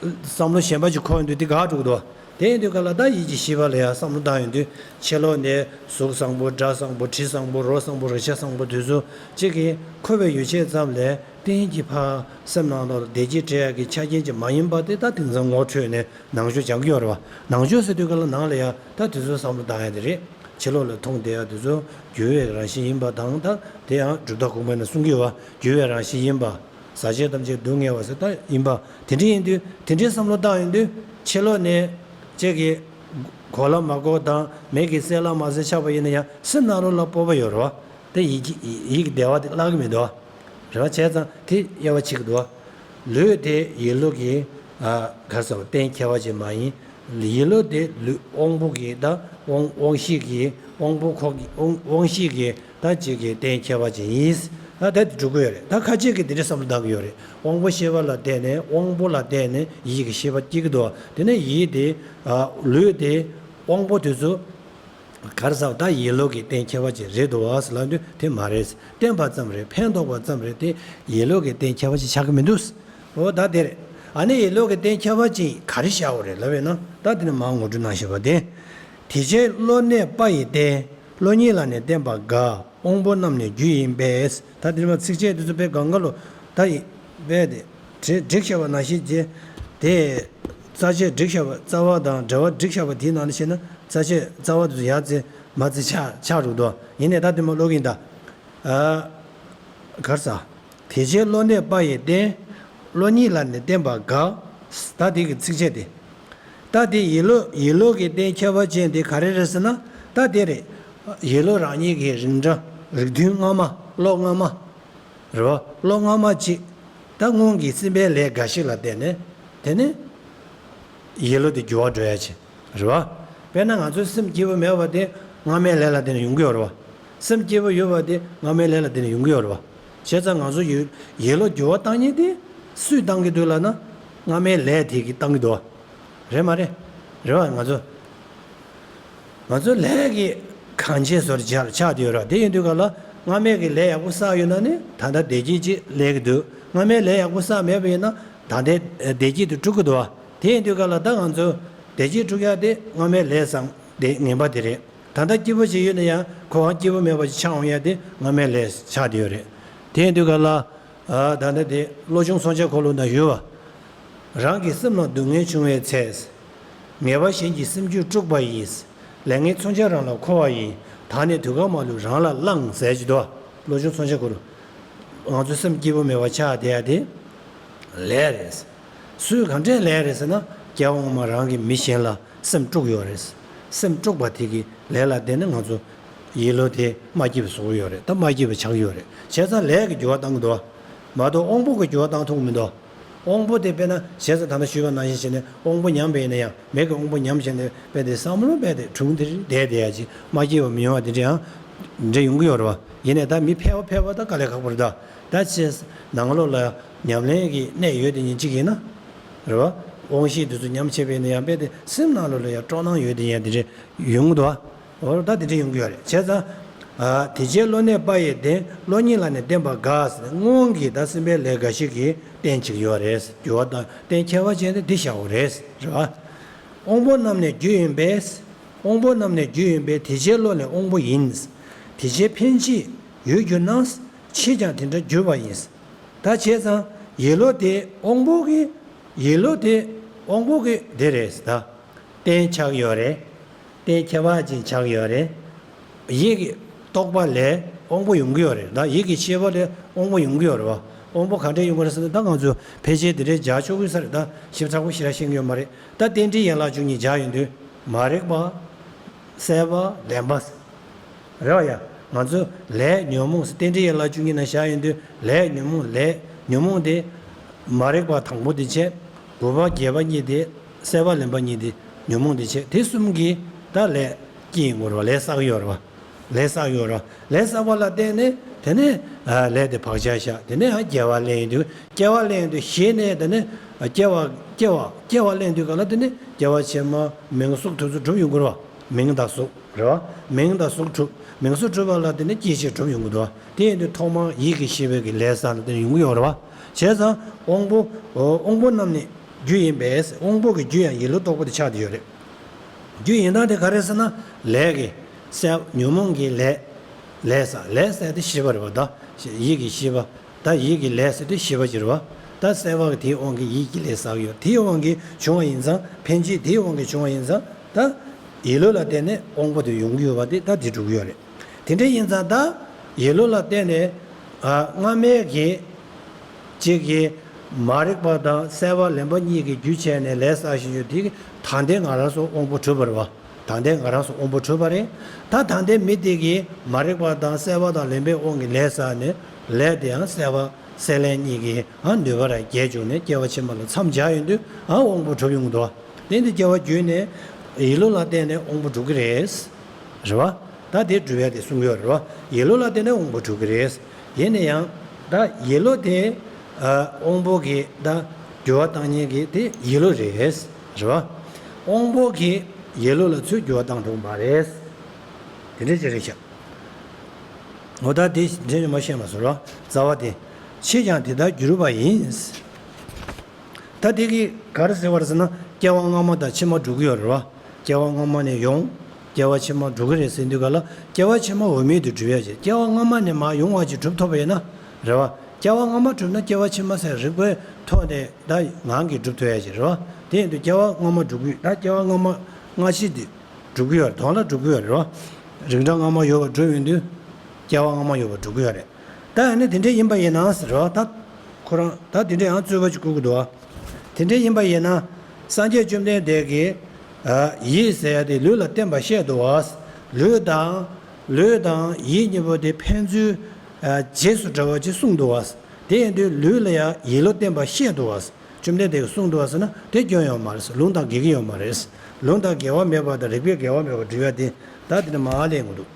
བསམ་བློ་གཞན་པ་ཅིག་འཁོར་ཡོང་དུས་དེ་འགག་འགྲོ་གི་འདུག་དེ་ཡིན་དུས་ག་ལ་ད་ཡིད་ཀྱི་ཤེས་པ་ལ་ཡང་བསམ་བློ་བཏང་ཡོང་དུས་ཕྱི་ལོགས་ནས་གཟུགས་བཟང་པོ་སྒྲ་བཟང་པོ་དྲི་བཟང་པོ་རོ་བཟང་པོ་རེག་བྱ་བཟང་པོ་དེ་ཚོ་གཅིག་གིས་འཁོར་བའི་ཡོ་བྱད་ཙམ་ལས་གཏན་གྱི་ཕ་སེམས་ནང་ལོགས་ལ་བདེ་སྐྱིད་སྤྲད་ཡག་གི་ཆ་རྐྱེན་ཅིག་མ་ཡིན་པ་དེ་ད་དེང་སང་ངོ་འཕྲོད་ནས་ནང་ཆོས་སྦྱང་གི་ཡོད་རེད་བ། ནང་ཆོས་ཟེར་དུས་ག་ལ་ནང་ལ་ཡང་ད་དེ་ཚོ་བསམ་བློ་བཏང་ཡ་དེ་རེད། ཕྱི་ལོགས་ལ་མཐོང་བསྡད་ཡ་དེ་ཚོ་འགྱུར་བའི་རང་བཞིན་ཡིན་པ་དང་ད་དེ་ཡང་གྲུབ་མཐའ་དགོངས་པ་ནས་གསུང་གི་ཡོད་བ། འགྱུར་བའི་རང་བཞིན་ཡིན་པ། ཟག་བཅས་ཐམས་ཅད་སྡུག་བསྔལ་བ་ཟེར་ད་ཡིན་པ། དེ་འདྲ་ཡིན་དུས་དེ་འདྲའི་བསམ་བློ་བཏང་ཡོང་དུས་ཕྱི་ལོགས་ནས་ཅིག་གིས་གོ་ལ་མ་གོ་དང་མིག་གིས་གསལ་ལ་མ་གསལ་ཆགས་པ་ཡིན་ན་ཡང་སེམས་ནང་ལོགས་ལ་སྤོབས་པ་ཡོད་རེད་བ། དེ་ཡིད་ཀྱི་ཡིད་ཀྱི་བདེ་བ་དེ་བརླག་གི་མི་འདུག་བ། རེད་བ། བྱས་ཙང་དེ་དབྱེ་བ་ཕྱེ་གི་འདུག་བ། ལུས་དེ་ཡིད་བློ་གི་ཨ་ག་རེ་ཟེར་བ་རྟེན་ཁྱད་པར་ཅན་མ་ཡིན། ཡིད་བློ་དེ་ལུས་དབང་པོ་གི་ད་དབང་དབང་ཤེས་ཀྱི་དབང་པོ་ཁོག་གི་དབང་དབང་ཤེས་ཀྱི་ད་ཅིག་གི་རྟེན་ཁྱད་པར་ཅན་ཡིན། ཨ་ད་དེ་འགྲོ་གི་ཡོད་རེད། ད་ཁ་ཅིག་གིས་དེ་འདྲའི་བསམ་བློ་བཏང་གི་ཡོད་རེད། དབང་པོ་ཤེས་པ་ལ་བརྟེན་ནས་དབང་པོ་ལ་བརྟེན་ནས་ཡིད་ཀྱི་ཤེས་པ་སྐྱེ་གི་འདུག་བ། དེ་ནས་ཡིད་དེ་ཨ་ལུས་དེ་དབང་པོ་དེ་ཚོ་ག་རེ་ཟེར་བ་ད་ཡིད་བློ་གི་རྟེན་ཁྱད་པར་ཅན་རེད་འདུག་བ་ཟེར་ལབ་དུས་དེ་མ་རེད། བརྟེན་པ་ཙམ་རེད། ཕན་འདོགས་པ་ཙམ་རེད་དེ་ཡིད་བློ་གི་རྟེན་ཁྱད་པར་ཅན་ཆགས་ཀྱི་མི་འདུག་འོ་ད་དེ་རེད། ཨ་ནི་ཡིད་བློ་གི་རྟེན་ཁྱད་པར་ཅན་ག་རེ་བཞག་པ་རེད་ལབ་པས་ན་ད་དེ་ནི་མར་ངོ་སྤྲོད་གནང་བཞིན་པ་དེ། དེ་བྱས་བློ་གནས་པ་ཡི་རྟེན། བློ་ཉིད་ལ་ནི་བརྟེན་པ་དགག་དབང་པོ་རྣམས་ནི་རྒྱུ་ཡིན་པས། ད་དེ་ནི་མ་ཚིགས་བཅད་དེ་ཚོ་དཔེ་གང་ག་ལོ་ད་ཡི་དཔེ་དེ་བྲི་བསྒྲིགས་བཞག་པ་ནང་བཞིན་བྱས་དེ་རྩ་ཆེ་བསྒྲིགས་བཞག་པ་རྩ་བ་དང་འབྲེལ་བ་བསྒྲིགས་བཞག་པ་དེའི་ནང་ནས་བཤད་ན་རྩ་ཆེ་རྩ་བ་དེ་ཚོ་ཡར་བརྩི་མར་བརྩི་ཆགས་ཆགས་འགྲོ་འདུག་ཡིན་ནའི་ད་དེ་མ་ཀློག་གིན་ད། ཨ། གར་ས། དེ་བྱས་བློ་གནས་པ་ཡི་རྟེན། བློ་ཉིད་ལ་ནི་བརྟེན་པ་དགག་ད་དེ་གི་ཚིགས་བཅད་དེ། ད་དེ་ཡིད་བློ་ཡིད་བློ་གི་རྟེན་ཁྱད་པར་ཅན་དེ་ག་རེ་རེད་ཟེར་ན། ད་དེ་རེད། ཡིད་བློ་རང་ཉིད་ཀྱི་རིགས་འདྲ་རིགས་མཐུན་སྔ་མ་བློ་སྔ་མ། རེད་བ། བློ་སྔ་མ་གཅིག་ད་སྔོན་གྱི་སེམས་པའི་ལས་འགའ་ཞིག་ལ་བརྟེན་ནས། དེ་ནས་ཡིད་བློ་དེ་འགྱུར་བ་འགྲོ་ཡ་ཆེ། རེད་བ། དཔེར་ན་ང་ཚོའི་སེམས་སྐྱིད་པོ་མེད་པ་དེ་སྔ་མའི་ལས་ལ་བརྟེན་ནས་ཡོང་གི་ཡོད་རེད་བ། སེམས་སྐྱིད་པོ་ཡོད་པ་དེ་སྔ་མའི་ལས་ལ་བརྟེན་ནས་ཡོང་གི་ཡོད་རེད་བ། བྱས་ཙང་ང་ཚོ་ཡིད་ཡིད་བློ་འགྱུར་བ་བཏང་མཁན་དེ་སུས་བཏང་གི་འདུག་ལབ་ན། སྔ་མའི་ལས་དེ་གིས་བཏང་གི་འདུག་བ། རེད་མ་རེད། རེད་བ། ང་ཚོ་ང་ཚོ་ལས་ཀྱི་གང་བྱས་སོར་ཆགས་ཆགས་བསྡད་ཡོད་རེད། དེ་ཡིན་དུས་ག་ལ་སྔ་མའི་གི་ལས་ཡག་པོ་བསགས་ཡོད་ན་ནི་ད་ལྟ་བདེ་སྐྱིད་ཅིག་སླེབས་ཀྱི་འདུག་སྔ་མའི་ལས་ཡག་པོ་བསགས་མེད་པ་ཡིན་ན་ད་ལྟའི་བདེ་སྐྱིད་དེ་དཀྲུག་གི་འདུག་བ། དེ་ཡིན་དུས་ག་ལ་ད་ང་ཚོ་བདེ་སྐྱིད་དཀྲུག་ཡག་དེ་སྔ་མའི་ལས་བཟང་དེ་ངན་པ་དེ་རེད། ད་ལྟ་སྐྱིད་པོ་ཅིག་ཡོད་ན་ཡང་ཁོ་རང་སྐྱིད་པོ་མེད་པ་ཅིག་ཆགས་འོང་ཡག་དེ་སྔ་མའི་ལས་ཆགས་བསྡད་ཡོད་རེད། དེ་ཡིན་དུས་ག་ལ། ཨ། ད་ལྟ་དེ་བློ་ཆུང་མཚོན་ཆ་འཁོར་ལོ་ན་ཡོད་བ། རང་གི་སེམས་ལ་སྡུག་བསྔལ་བྱུང་བའི་ཚེ། ངེས་པ་གཞན་གྱི་སེམས་རྒྱུད་དཀྲུགས་པ་ཡིས། ལས་ངན་མཚོན་ཆ་རང་ལ་འཁོར་བ་ཡིས། ད་ནི་དུད་ཁ་མ་ལུས་རང་ལ་བླངས་ཟེར་གྱི་འདུག་བློ་ཆུང་མཚོན་ཆ་འཁོར་ལོ། ང་ཚོའི་སེམས་སྐྱིད་པོ་མེད་པ་ཆགས་བསྡད་ཡ་དེ་ལས་རེད། སུས་གང་འདྲའི་ལས་རེད་ཟེར་ན་སྐྱེ་བ་སྔོན་མ་རང་གིས་མི་གཞན་ལ་སེམས་དཀྲུགས་ཡོད་རེད། སེམས་དཀྲུགས་པ་དེ་གི་ལས་ལ་བརྟེན་ནས་ང་ཚོ་ཡིད་བློ་དེ་མ་སྐྱིད་པ་བཟོ་གི་ཡོད་རེད། ད་མ་སྐྱིད་པ་ཆགས་ཀྱི་ཡོད་རེད། བྱས་ཙང་ལས་ཀྱི་འགྱུར་བ་བཏང་གི་འདུག་བ། མ་གཏོགས་དབང་པོ་གི་འགྱུར་བ་བཏང་ཐུབ་ཀྱི་མི་འདུག་དབང་པོ་དེ་དཔེར་ན་བྱས་ཙང་ད་ལྟ་ཞུས་པ་ནང་བཞིན་བྱས་ནས་དབང་པོ་ཉམས་པ་ཡིན་ན་ཡང་མིག་གི་དབང་པོ་ཉམས་བྱས་ནས་དཔེ་དེ་བསམ་བློ་དཔེ་དེ་དྲུང་དེ་བསྡད་བསྡད་ཡ་ཅིག་མ་སྐྱིད་པ་མི་ཡོང་བ་དེ་འདྲ་ཡང་འདྲ་ཡོང་གི་ཡོད་རེད་བ། ཡིན་ནའི་ད་མི་ཕལ་པ་ཕལ་པ་ད་དཀའ་ལས་ཁག་པོ་རེད་ད། ད་ཅི་ནང་ལོགས་ལ་ཉམས་ལེན་གྱི་གནད་ཡོད་དེ་ཉིན་གཅིག་ཡིན་ན། རེད་བ། དབང་ཤེས་དེ་ཚོ་ཉམས་ཆེ་བས་ནས་ཡང་དཔེ་དེ་སེམས་ནང་ལོགས་ལ་ཡང་སྤྲོ་སྣང་ཡོད་དེ་ཡང་དེ་འདྲ་ཡོང་གི་འདུག་བ། འོ་ད་དེ་འདྲ་ཡོང་གི་ཡོད་རེད། བྱས་ཙང་། ཨ། དེ་བྱས་བློ་གནས་པ་ཡི་རྟེན། བློ་ཉིད་ལ་ནི་བརྟེན་པ་དགག་ཟེར་ནས་སྔོན་གྱི་ད་སེམས་པའི་ལས་འགའ་ཞིག་གི་རྟེན་ཅིག་ཡོད་རེད། འགྱུར་བ་དང་རྟེན་ཁྱད་པར་ཅན་དེ་འདི་བཞག་པ་རེད། རེད་བ། དབང་པོ་རྣམས་ནི་རྒྱུ་ཡིན་པས། དབང་པོ་རྣམས་ནི་རྒྱུ་ཡིན་པས་དེ་བྱས་བློ་ནི་དབང་པོ་ཡིན། དེ་བྱས་འཕེན་བྱེད་ཡོད་གྱུར་ན། ཕྱིས་ཀྱང་དེ་འདྲ་འགྱུར་བ་ཡིན། ད་བྱས་ཙང་ཡིད་བློ་དེ་དབང་པོ་གི་ཡིད་བློ་དེ་དབང་པོ་གི་དེ་རེད་ད། རྟེན་ཆགས་ཡོད་རེད། རྟེན་ཁྱད་པར་ཅན་ཆགས་ཡོད་རེད། ཡིད་ཀྱི་རྟོག་པ་ལས་དབང་པོ་ཡོང་གི་ཡོད་རེད། ད་ཡིད་ཀྱི་ཤེས་པ་ལས་དབང་པོ་ཡོང་གི་ཡོད་རེད་བ། དབང་པོ་ག་འདྲས་ཡོང་གི་རེད་ཟེར་ན་ད་ང་ཚོས་ཕལ་ཆེར་དེ་འདྲས་སྦྱར་ཆོག་གི་ས་རེད། ད་ཞིབ་ཚགས་པོ་ཞེ་དྲག་ཤེས་ཀྱི་ཡོད་མ་རེད། ད་རྟེན་འབྲེལ་ཡན་ལག་བཅུ་གཉིས་སྦྱར་ཡོང་དུས་མ་རིག་པ། སྲེད་པ། ལེན་པ། རེད་བ་ཡ། ང་ཚོ་ལས་ཉོན་མོངས་རྟེན་འབྲེལ་ཡན་ལག་བཅུ་གཉིས་ནང་བཞག་ཡོང་དུས་ལས་ཉོན་མོངས་ལས་ཉོན་མོངས་དེ་མ་རིག་པ་དང་པོ་དེ་བྱས། དགུ་པ་བརྒྱད་པ་གཉིས་དེ་སྲེད་པ་ལེན་པ་གཉིས་དེ་ཉོན་མོངས་དེ་བྱས། དེ་གསུམ་གྱིས་ད་ལས་སྐྱེ་ཡོང་གི་རེད་བ། ལས་བསགས་ཡོད་རེད་བ། ལས་བསགས་ཡོད་རེད་བ། ལས་བསགས་པ་ལ་བརྟེན་ནས་དེ་ནས་ལས་དེ་བག་ཆགས་བཞག་དེ་ནས་ཡང་སྐྱེ་བ་ལེན་ཡོང་དུས་སྐྱེ་བ་ལེན་ཡོང་དུས་ཞེ་ནས་དེ་ནས་སྐྱེ་བ་སྐྱེ་བ་སྐྱེ་བ་ལེན་དུས་ག་ལ་དེ་ནས་སྐྱེ་བ་ཕྱི་མ་མིང་གཟུགས་དེ་ཚོ་གྲུབ་ཡོང་གི་རེད་བ། མིང་དང་གཟུགས། རེད་བ། མིང་དང་གཟུགས་གྲུབ། མིང་གཟུགས་གྲུབ་པ་ལ་དེ་ནི་སྐྱེད་བྱེད་གྲུབ་ཡོང་གི་འདུག་དེ་ཡིན་དུས་ཐོག་མར་ཡིད་ཀྱི་ཤེས་པའི་གི་ལས་ས་ལ་དེ་ནི་ཡོང་གི་ཡོད་རེད་བ། བྱས་ཙང་དབང་པོ། དབང་པོ་རྣམས་ནི་རྒྱུ་ཡིན་པས། དབང་པོ་གི་རྒྱུ་ཡང་ཡིད་བློ་རྟོག་པ་དེ་ཆགས་བསྡད་ཡོད་རེད། རྒྱུ་ཡིན་སྟངས་དེ་ག་རེ་ཟེར་ན། ལས་ཀྱི་སེལ་ཉོན་མོངས་ཀྱི་ལས། ལས་ས་ལས་ཟེར་དེ་ཤེས་པ་རེད་བ། ད་ཡིད་ཀྱི་ཤེས་པ། ད་ཡིད་ཀྱི་ལས་ཟེར་དེ་ཤེས་པ་ཅིག་རེད་བ། ད་སེལ་བ་གི་དེའི་དབང་གིས་ཡིད་ཀྱི་ལས་བསགས་ཡོད། དེའི་དབང་གིས་བྱུང་བ་ཡིན་ཙང་། འཕེན་བྱེད་དེའི་དབང་གིས་བྱུང་བ་ཡིན་ཙང་། ད་ཡིད་བློ་ལ་བརྟེན་ནས་དབང་པོ་དེ་ཡོང་གི་ཡོད་པ་དེ་ད་དེ་འགྲོ་གི་ཡོད་རེད། དེ་འདྲ་ཡིན་ཙང་ད་ཡིད་བློ་ལ་བརྟེན་ནས་ཨ་སྔ་མའི་གི་གཅིག་གི་མ་རིག་པ་དང་སེལ་བ་ལེན་པ་གཉིས་ཀྱི་རྒྱུ་བྱས་ནས་ལས་བསགས་བཞིན་ཡོད་དེ་གི་ད་ལྟའི་ང་རང་ཚོ་དབང་པོ་གྲུབ་པ་རེད་བ། ད་ལྟའི་ང་རང་ཚོ་དབང་པོ་གྲུབ་པ་རེད། ད་ད་ལྟའི་མི་དེ་གིས་མ་རིག་པ་དང་སེལ་བ་དང་ལེན་པའི་དབང་གིས་ལས་བསགས་ནས་ལས་དེ་ཡང་སེལ་བ་སེལ་ལེན་གཉིས་ཀྱི་ཨ་ནུས་པ་ར་རྒྱས་བྱུང་ནས་སྐྱེ་བ་ཕྱི་མ་ལ་མཚམས་སྦྱར་ཡོང་དུས་ཨ་དབང་པོ་གྲུབ་ཡོང་གི་འདུག་དེ་འདི་སྐྱེ་བ་བརྒྱུད་ནས་ཡིད་བློ་ལ་བརྟེན་ནས་དབང་པོ་གྲུབ་ཀྱི་རེད། རེད་བ། ད་དེ་གྲུབ་ཡ་དེ་གསུང་གི་ཡོད་རེད་བ། ཡིད་བློ་ལ་བརྟེན་ནས་དབང་པོ་གྲུབ་ཀྱི་རེད། ཡིན་ན་ཡང་ད་ཡིད་བློ་དེ་ཨ་དབང་པོ་གི་ད་འགྱུར་བ་བཏང་མཁན་གྱི་དེ་ཡིད་བློ་རེད། རེད་བ། དབང་པོ་གིས་ཡིད་བློ་ལ་ཚུར་འགྱུར་བ་བཏང་ཐུབ་མ་རེད། དེ་འདྲ་ཅིག་རེད་ཤག་འོ་ད་དེ་འདྲ་ཉི་མ་བཤད་མ་སོང་ར། རྩ་བ་དེ། ཕྱིས་ཀྱང་དེ་ལྟར་འགྱུར་བ་ཡིན། ད་དེ་གི་ག་རེ་ཟེར་བ་རེད་ཟེར་ན་སྐྱེ་བ་སྔ་མ་དང་ཕྱི་མ་འགྲོ་གི་ཡོད་རེད་བ། སྐྱེ་བ་སྔ་མ་ནས་ཡོང་། སྐྱེ་བ་ཕྱི་མ་འགྲོ་གི་རེད་ཟེར་དུས་ག་ལ་སྐྱེ་བ་ཕྱི་མ་འོས་མེད་དུ་གྲུབ་ཡ་ཅིག་སྐྱེ་བ་སྔ་མ་ནས་མར་ཡོང་བ་ཅིག་གྲུབ་ཐུབ་པ་ཡིན་ན་རེད་བ། སྐྱེ་བ་སྔ་མ་གྲུབ་ན་སྐྱེ་བ་ཕྱི་མ་ཟེར་རིགས་པའི་ཐོག་ནས་ད་ངང་གིས་གྲུབ་ཐུབ་ཡ་ཅིག་རེད་བ། དེ་ཡིན་དུས་སྐྱེ་བ་སྔ་མ་འགྲོ་གི་ད་སྐྱེ་བ་སྔ་མ་སྔ་ཕྱི་དེ་འགྲོ་གི་ཡོད་རེད། དོན་ལ་འགྲོ་གི་ཡོད་རེད་བ། རིགས་འདྲ་སྔ་མ་ཡོད་པ་གྲུབ་ཡོང་དུས་སྐྱེ་བ་སྔ་མ་ཡོད་པ་འགྲོ་གི་ཡོད་རེད། ད་ཨ་ནི་དེ་འདྲ་ཡིན་པ་ཡིན་ན་ཟེར་བ་ད། ཁོ་རང་ད་དེ་འདྲ་ཡང་རྩོད་པ་ཅིག་བསྐུལ་གྱི་འདུག་ཨ། དེ་འདྲ་ཡིན་པ་ཡིན་ན། སངས་རྒྱས་བཅོམ་ལྡན་འདས་ཀྱིས། ཨ། ཡིད་ཟེར་ཡ་དེ་ལུས་ལ་བརྟེན་པར་བཤད་འདུག་བ། ལུས་དང་། ལུས་དང་ཡིད་གཉིས་པོ་དེ་ཕན་ཚུན། ཨ། རྗེས་སུ་འབྲེལ་བ་ཅིག་གསུངས་འདུག་བ། དེ་ཡིན་དུས་ལུས་ལ་ཡང་ཡིད་བློ་བརྟེན་པར་བཤད་འདུག་བ། བཅོམ་ལྡན་འདས་ཀྱིས་གསུངས་འདུག་བ་ཟེར་ན་དེ་སྐྱོན་ཡོད་མ་རེད། ལུང་དང་འགལ་གྱི་ཡོད་མ་རེད། ལུང་དང་འགལ་བ་མེད་པ་དང་རིགས་པས་འགལ་བ་མེད་པར་འགྲུབ་ཡ་དེ་ད་དེ་འདྲ་མར་སླེབས་ཡོང་གི་འདུག་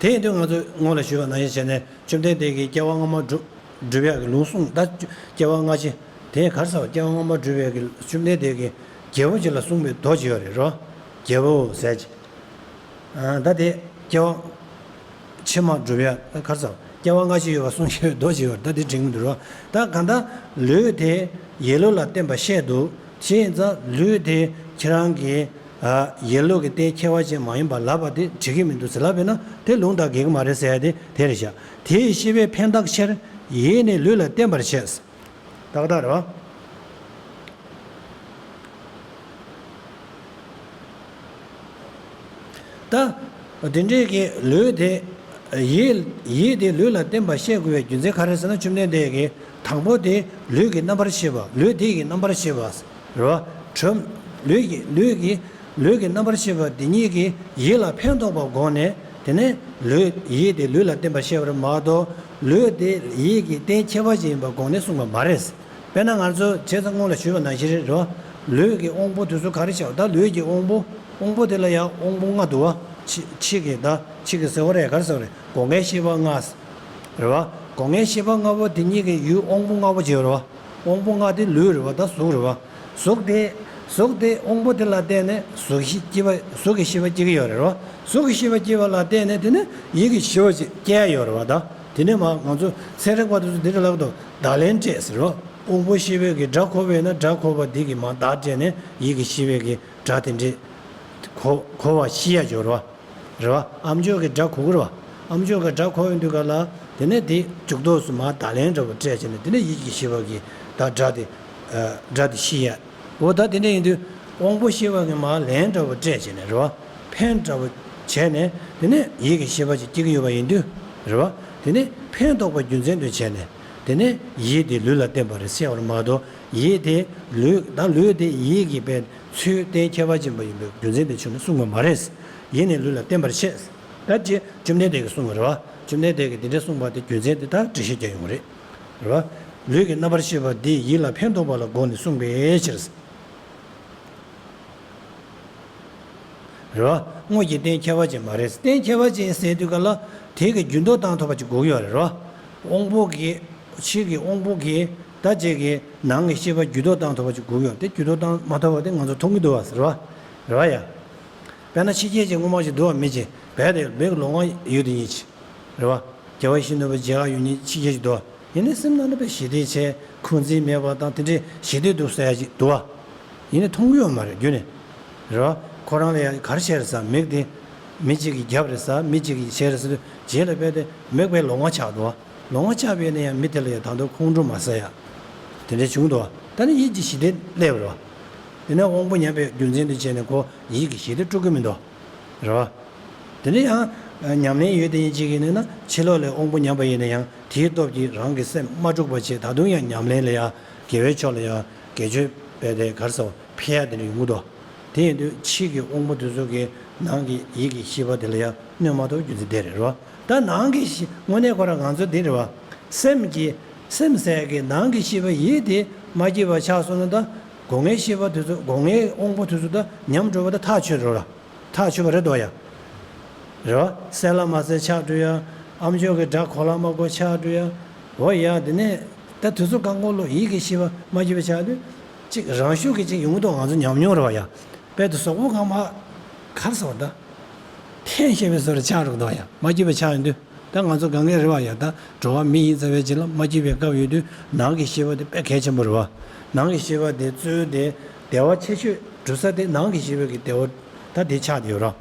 དེ་ཡིན་དུས་ང་ཚོས་སྔོན་ལ་ཞུས་པ་ནང་བཞིན་བྱས་ནས་བཅོམ་ལྡན་འདས་ཀྱིས་སྐྱེ་བ་སྔ་མ་སྒྲུབ་སྒྲུབ་ཡག་གི་ལུང་གསུངས། ད་སྐྱེ་བ་སྔ་ཕྱི་དེ་ག་རེ་ཟེར་བ། སྐྱེ་བ་སྔ་མ་སྒྲུབ་ཡག་གི་བཅོམ་ལྡན་འདས་ཀྱིས་རྒྱལ་པོ་ཅིག་ལ་གསུངས་པའི་མདོ་ཅིག་ཡོད་རེད་རོ། རྒྱལ་པོ་ཟེར་ཅིག་ཨ། ད་དེ་སྐྱེ་བ་ཕྱི་མ་སྒྲུབ་ཡག་ག་རེ་ཟེར་བ། སྐྱེ་བ་སྔ་ཕྱི་ཡོད་པ་གསུངས་ཡོད་མདོ་ཅིག་ཡོད་རེད། ད་དེ་འགྲིག་མི་འདུག་རོ། ད་གང་ལྟར་ལུས་དེ་ཡིད་བློ་ལ་བརྟེན་པ་བཤད་འདུག་དེ་ཡིན་ཙང་ལུས་དེ་ཁྱེད་རང་གི་ཨ། ཡིད་བློ་གི་རྟེན་ཁྱད་པར་ཅན་མ་ཡིན་པ་ལབ་པ་དེ་འགྲིག་གི་མི་འདུག་ཟེར་ལབ་པས་ན་དེ་ལུང་དང་འགལ་གྱི་མ་རེད་ཟེར་ཡ་དེ་དེ་རེད་ཤག་དེ་ཡི་ཤེས་པས་ཕན་བཏགས་ཕྱིར། ཡིད་ནི་ལུས་ལ་བརྟེན་པར་བྱེད། ཏག་ཏག་རེད་བ། ད། དེ་འདྲའི་གི་ལུས་དེ། ཡིད། ཡིད་དེ་ལུས་ལ་བརྟེན་པར་བཤད་དགོས་པའི་རྒྱུ་མཚན་ག་རེ་ཟེར་ན། བཅོམ་ལྡན་འདས་ཀྱིས་དང་པོ་དེ་ལུས་ཀྱི་རྣམ་པར་ཤེས་པ། ལུས་དེ་ཡི་རྣམ་པར་ཤེས་པ། རེད་བ། དྲོད། ལུས་ཀྱི། ལུས་ཀྱི། ལུས་ཀྱི་རྣམ་པར་ཤེས་པ་དེ་ཉིད་ཀྱིས་ཡིད་ལ་ཕན་འདོགས་པར་དགོངས་ནས། དེ་ནས་ལུས། ཡིད་དེ་ལུས་ལ་བརྟེན་པར་བཤད་པ་རེད་མ་གཏོགས། ལུས་དེ་ཡིད་ཀྱི་རྟེན་ཁྱད་པར་ཅན་ཡིན་པར་དགོངས་ནས་གསུངས་པ་མ་རེད། དཔེར་ན་ང་ཚོ་བྱས་ཙང་སྔོན་ལ་ཞུས་པ་ནང་བཞིན་རེད་རོ། ལུས་ཀྱི་དབང་པོ་དེ་ཚོ་ག་རེ་བྱ་བ། ད་ལུས་ཀྱི་དབང་པོ། དབང་པོ་དེ་ལ་ཡང་དབང་པོ་ལྔ་འདུག་བ། ཕྱི། ཕྱི་གི་ད་ཕྱི་གི་ཟེར་བ་རེད། ག་རེ་ཟེར་བ་རེད། སྒོ་ལྔའི་ཤེས་པ་ལྔ། རེད་བ། སྒོ་ལྔའི་ཤེས་པ་ལྔ་པོ་དེ་གཉིས་ཀྱི་ཡུལ་དབང་པོ་ལྔ་པོ་བྱེད་རེད་བ། དབང་པོ་ལྔ་དེ་ལུས་རེད་བ། ད་གཟུགས་རེད་བ། གཟུགས་དེ། གཟུགས་དེ་དབང་པོ་དེ་ལ་བརྟེན་ནས་གཟུགས་གཞི་སྐྱེ་བ། གཟུགས་ཀྱི་ཤེས་པ་སྐྱེ་གི་ཡོད་རེད་བ། གཟུགས་ཀྱི་ཤེས་པ་སྐྱེ་བ་ལ་བརྟེན་ནས་དེ་ནས་ཡིད་ཀྱི་ཤེས་པ་ཅིག་སྐྱེ་ཡ་ཡོད་རེད་བ། ད་དེ་ནས་མ་ང་ཚོ་ཚན་རིག་པ་དེ་ཚོ་འདི་འདྲ་ལབ་འདུག་བརྡ་ལན་སྤྲད་ཟེར་རོ། དབང་པོ་ཤེས་པའི་གི་སྒྲ་གོ་བས་ན་སྒྲ་གོ་བ་འདི་གི་མ་བརྡ་སྤྲད་ནས་ཡིད་ཀྱི་ཤེས་པའི་གི་སྒྲ་དེ་འདྲས་གོ་གོ་བ་ཤེས་ཡ་ཡོད་རེད་བ། རེད་བ། ཨ་མཆོག་གི་སྒྲ་གོ་གི་རེད་བ། ཨ་མཆོག་གི་སྒྲ་གོ་ཡོང་དུས་ག་ལ། དེ་ནས་དེ་འཇུག་ལྡོག་སུ་མ་བརྡ་ལན་འདྲ་བོ་སྤྲད་བྱས་ནས་དེ་ནས་ཡིད་ཀྱི་ཤེས་པ་གི་ད་སྒྲ་དེ། ཨ། སྒྲ་དེ་ཤེས་ཡ། འོ་ད་དེ་འདྲ་ཡིན་དུས་དབང་པོ་ཤེས་པ་གི་མ་ལན་འདྲ་བོ་སྤྲད་བྱས་ནས་རེད་བ། ཕན་འདྲ་བོ་བྱས་ནས་དེ་ནས་ཡིད་ཀྱི་ཤེས་པ་ཅིག་སྐྱེ་གི་ཡོད་པ་ཡིན་དུས་རེད་བ། དེ་ནས་ཕན་འདོགས་པ་རྒྱུ་མཚན་དུ་བྱས་ནས་དེ་ནས་ཡིད་དེ་ལུས་ལ་བརྟེན་པ་རེད་ཟེར་བ་མ་གཏོགས། ཡིད་དེ་ལུས། ད་ལུས་དེ་ཡིད་ཀྱི་པའི་ཚུལ་རྟེན་ཁྱད་པར་ཅན་པ་ཡིན་པའི་རྒྱུ་མཚན་དེ་ཕྱོགས་ནས་གསུངས་པ་མ་རེད། ཡིད་ནི་ལུས་ལ་བརྟེན་པར་བཤད། ད་ཅེས་བཅོམ་ལྡན་འདས་ཀྱིས་གསུངས་པ་རེད་བ། བཅོམ་ལྡན་འདས་ཀྱིས་འདི་འདྲ་གསུངས་པ་དེ་རྒྱུ་མཚན་དེ་ད་འགྲེལ་བཤད་རྒྱག་ཡོང་གི་རེད། རེད་བ། ལུས་ཀྱི་རྣམ་པར་ཤེས་པ་འདི་ཡིད་ལ་ཕན་འདོགས་པ་ལ་དགོངས་ནས་གསུངས་པའི་ཕྱིར། རེད་བ། དངོས་ཀྱི་རྟེན་ཁྱད་པར་ཅན་མ་རེད། རྟེན་ཁྱད་པར་ཅན་ཟེར་དུས་ག་ལ་དེ་གི་འགྱུར་ལྡོག་བཏང་ཐུབ་པ་ཅིག་དགོས་ཀྱི་ཡོད་རེད། རེད་བ། དབང་པོ་གི། ཕྱི་གི་དབང་པོ་གི། ད་ཅིག་གི་ནང་གི་ཤེས་པ་འགྱུར་ལྡོག་བཏང་ཐུབ་པ་ཅིག་དགོས་ཀྱི་ཡོད། དེ་འགྱུར་ལྡོག་བཏང་མ་ཐུབ་པ་དེ་ང་ཚོ་མཐོང་གི་འདུག་བ། རེད་བ། རེད་བ་ཡ། དཔེར་ན་ཕྱི་རྒྱལ་གྱི་སྔོན་མ་ཞིག་འདུག་བ། མི་ཅིག་བས་དེ་མིག་ལོང་བ་ཡོད་དེ་ཉིད་ཅིག་རེད་བ། རྒྱལ་བ་ཡིད་བཞིན་ནོར་བུ་མཇལ་ཁ་ཡོད་ཉིད་ཕྱི་རྒྱལ་ཞིག་འདུག་བ། ཡིན་ནའི་སེམས་ནང་ལ་དཔེ་ཞི་བདེ་བྱས་འཁོན་འཛིན་མེད་པ་དང་དེ་འདྲའི་ཞི་བདེ་འདུག་ཟེར་ཡ་ཅིག་འདུག་བ། ཡིན་ནའི་མཐོང་གི་ཡོད་མ་རེད་རྒྱུ་ནས། རེད་བ། ཁོ་རང་ལ་ཡང་ག་རེ་བྱས་རེད་ཟེར། མིག་དེ་མི་གཅིག་གིས་བརྒྱབ་རེད་ཟེར། མི་གཅིག་གིས་བྱས་རེད་ཟེར་དུས་རྗེས་ལ་དཔེ་དེ་མིག་དཔེ་ལོང་བ་ཆགས་འདུག་བ། ལོང་བ་ཆགས་པས་ན་ཡང་མི་དེ་ལ་ཡང་ད་དུང་ཁོང་ཁྲོ་མ་ཟ་ཡ། དེ་འདྲ་བྱུང་འདུག་བ། ད་ནི་ཡིད་ཀྱི་ཞི་བདེ་སླེབས་རེད་བ། དེ་ནས་དབང་པོ་ཉམས་པའི་རྒྱུ་མཚན་དུ་བྱས་ནས་ཁོ་ཡིད་ཀྱི་ཞི་བདེ་སྤྲོད་ཀྱི་མི་འདུག་བ། རེད་བ། དེ་ནས་ཡང་ཉམས་ལེན་ཡོད་དེ་ཡིན་གཅིག་ཡིན་ནས་ན་ཕྱི་ལོགས་ལ་དབང་པོ་ཉམས་པ་ཡིན་ན་ཡང་དེའི་སྟོབས་ཀྱིས་རང་གི་སེམས་མ་དཀྲུགས་པ་བྱས། ད་དུང་ཡང་ཉམས་ལེན་ལ་ཡང་དགེ་བའི་ཕྱོགས་ལ་ཡང་དགེ་སྤྱོད་སྤེལ་ཏེ་གར་སོང་འཕེལ་ཡ་དེ་འདྲ་ཡོང་གི་འདུག་དེ་ཡིན་དུས་ཕྱི་གི་དབང་པོ་དེ་ཚོ་གིས་ནང་གི་ཡིད་ཀྱི་ཤེས་པ་དེ་ལ་ཡང་གནོད་མ་ཐུབ་རྒྱུ་མཚན་དེ་རེད་རོ། ད་ནང་གི་ཤེས་དངོས་གནས་ཁོ་རང་ང་ཚོ་འདི་རེད་བ། སེམས་ཀྱི་སེམས་ཟེར་གི་ནང་གི་ཤེས་པ་ཡིད་དེ་མ་སྐྱིད་པ་ཆགས་སོང་ན། ད་སྒོ་ལྔའི་ཤེས་པ་དེ་ཚོ་སྒོ་ལྔའི་དབང་པོ་དེ་ཚོ་ད་ཉམས་འགྲོ་བ་ད་ཐག་ཆོད་རེད་ར། ཐག་ཆོད་པ་རེད་དོ་ཡ། རེད་བ། གསལ་ལ་མ་གསལ་ཆགས་འགྲོ་ཡ། ཨ་མཆོག་གི་སྒྲ་གོ་ལ་མ་གོ་ཆགས་འགྲོ་ཡ། འོ་ཡ། དེ་ནས་ད་དུས་ཚོད་གང་གོ་ལོ་ཡིད་ཀྱི་ཤེས་པ་མ་སྐྱིད་པ་ཆགས་དུས། གཅིག་རང་ཤུགས་ཀྱིས་གཅིག་ཡོང་གི་འདུག་ང་ཚོ་ཉམས་མྱོང་རེད་བ་ཡ། དཔེ་དེ་གཟུགས་པོ་གང་མ་གར་སོང་ད། ཐན་ཤེས་པའི་བཟོ་རུ་ཆགས་འགྲོ་གི་འདུག་ཡ། མ་སྐྱིད་པ་ཆགས་ཡོང་དུས། ད་ང་ཚོ་གང་གས་རེད་བ་ཡ། ད་འགྲོ་བ་མི་ཡིན་ཚར་བའི་རྗེས་ལ་མ་སྐྱིད་པའི་སྐབས་ཡོད་དུས་ནང་གི་ཤེས་པ་དེ་དཔེ་གལ་ཆེན་པོ་རེད་བ། ནང་གི་ཤེས་པ་དེ་གཙོ་བོ་དེ་བདེ་བ་ཆེ་ཤོས་སྒྲུབ་ས་དེ་ནང་གི་ཤེས་པ་གི་བདེ་བ་ད་དེ་ཆགས་བསྡད་ཡོད་ར།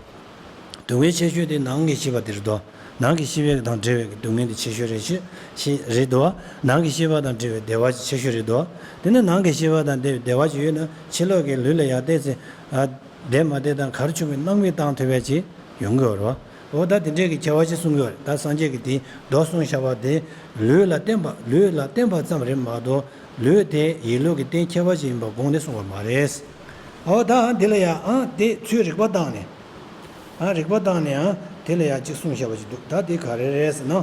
སྡུག་བསྔལ་ཆེ་ཤོས་དེ་ནང་གི་ཤེས་པ་དེ་རེད་དོ། ནང་གི་ཤེས་པ་དང་བྲལ་བའི་སྡུག་བསྔལ་དེ་ཆེ་ཤོས་རེད་ཤེས་ཤེས་རེད་དོ། ནང་གི་ཤེས་པ་དང་བྲལ་བའི་བདེ་བ་ཆེ་ཤོས་རེད་དོ། དེ་ནས་ནང་གི་ཤེས་པ་དང་བྲལ་བའི་བདེ་བ་ཅིག་ཡོད་ན་ཕྱི་ལོགས་ཀྱི་ལུས་ལ་ཡར་བལྟས་ཚེ། ཨ། བདེ་མ་བདེ་དང་གར་བྱུང་བའི་སྣང་མེད་བཏང་ཐུབ་པའི་ཅིག་ཡོང་གི་ཡོད་རེད་བ། འོ་ད་དེ་འདྲས་ཀྱི་ཁྱད་པར་ཅིག་གསུང་གི་ཡོད་རེད། ད་སངས་རྒྱས་ཀྱིས་དེ་མདོ་གསུངས་བཞག་པ་དེ་ལུས་ལ་བརྟེན་པ་ལུས་ལ་བརྟེན་པ་ཙམ་རེད་མ་གཏོགས། ལུས་དེ་ཡིད་བློ་གི་རྟེན་ཁྱད་པར་ཅན་ཡིན་པ་དགོངས་ནས་གསུངས་པ་མ་རེད། འོ་ད་འདི་ལ་ཡང་ཨ་དེ་ཚུར་རིགས་པ་བཏང་ནས། ཨ་རིགས་པ་བཏང་ནས་ཨ་དེ་ལ་ཡང་ཅིག་གསུངས་བཞག་པ་ཅིག་འདུག་ད་དེ་ག་རེ་རེད་ཟེར་ན།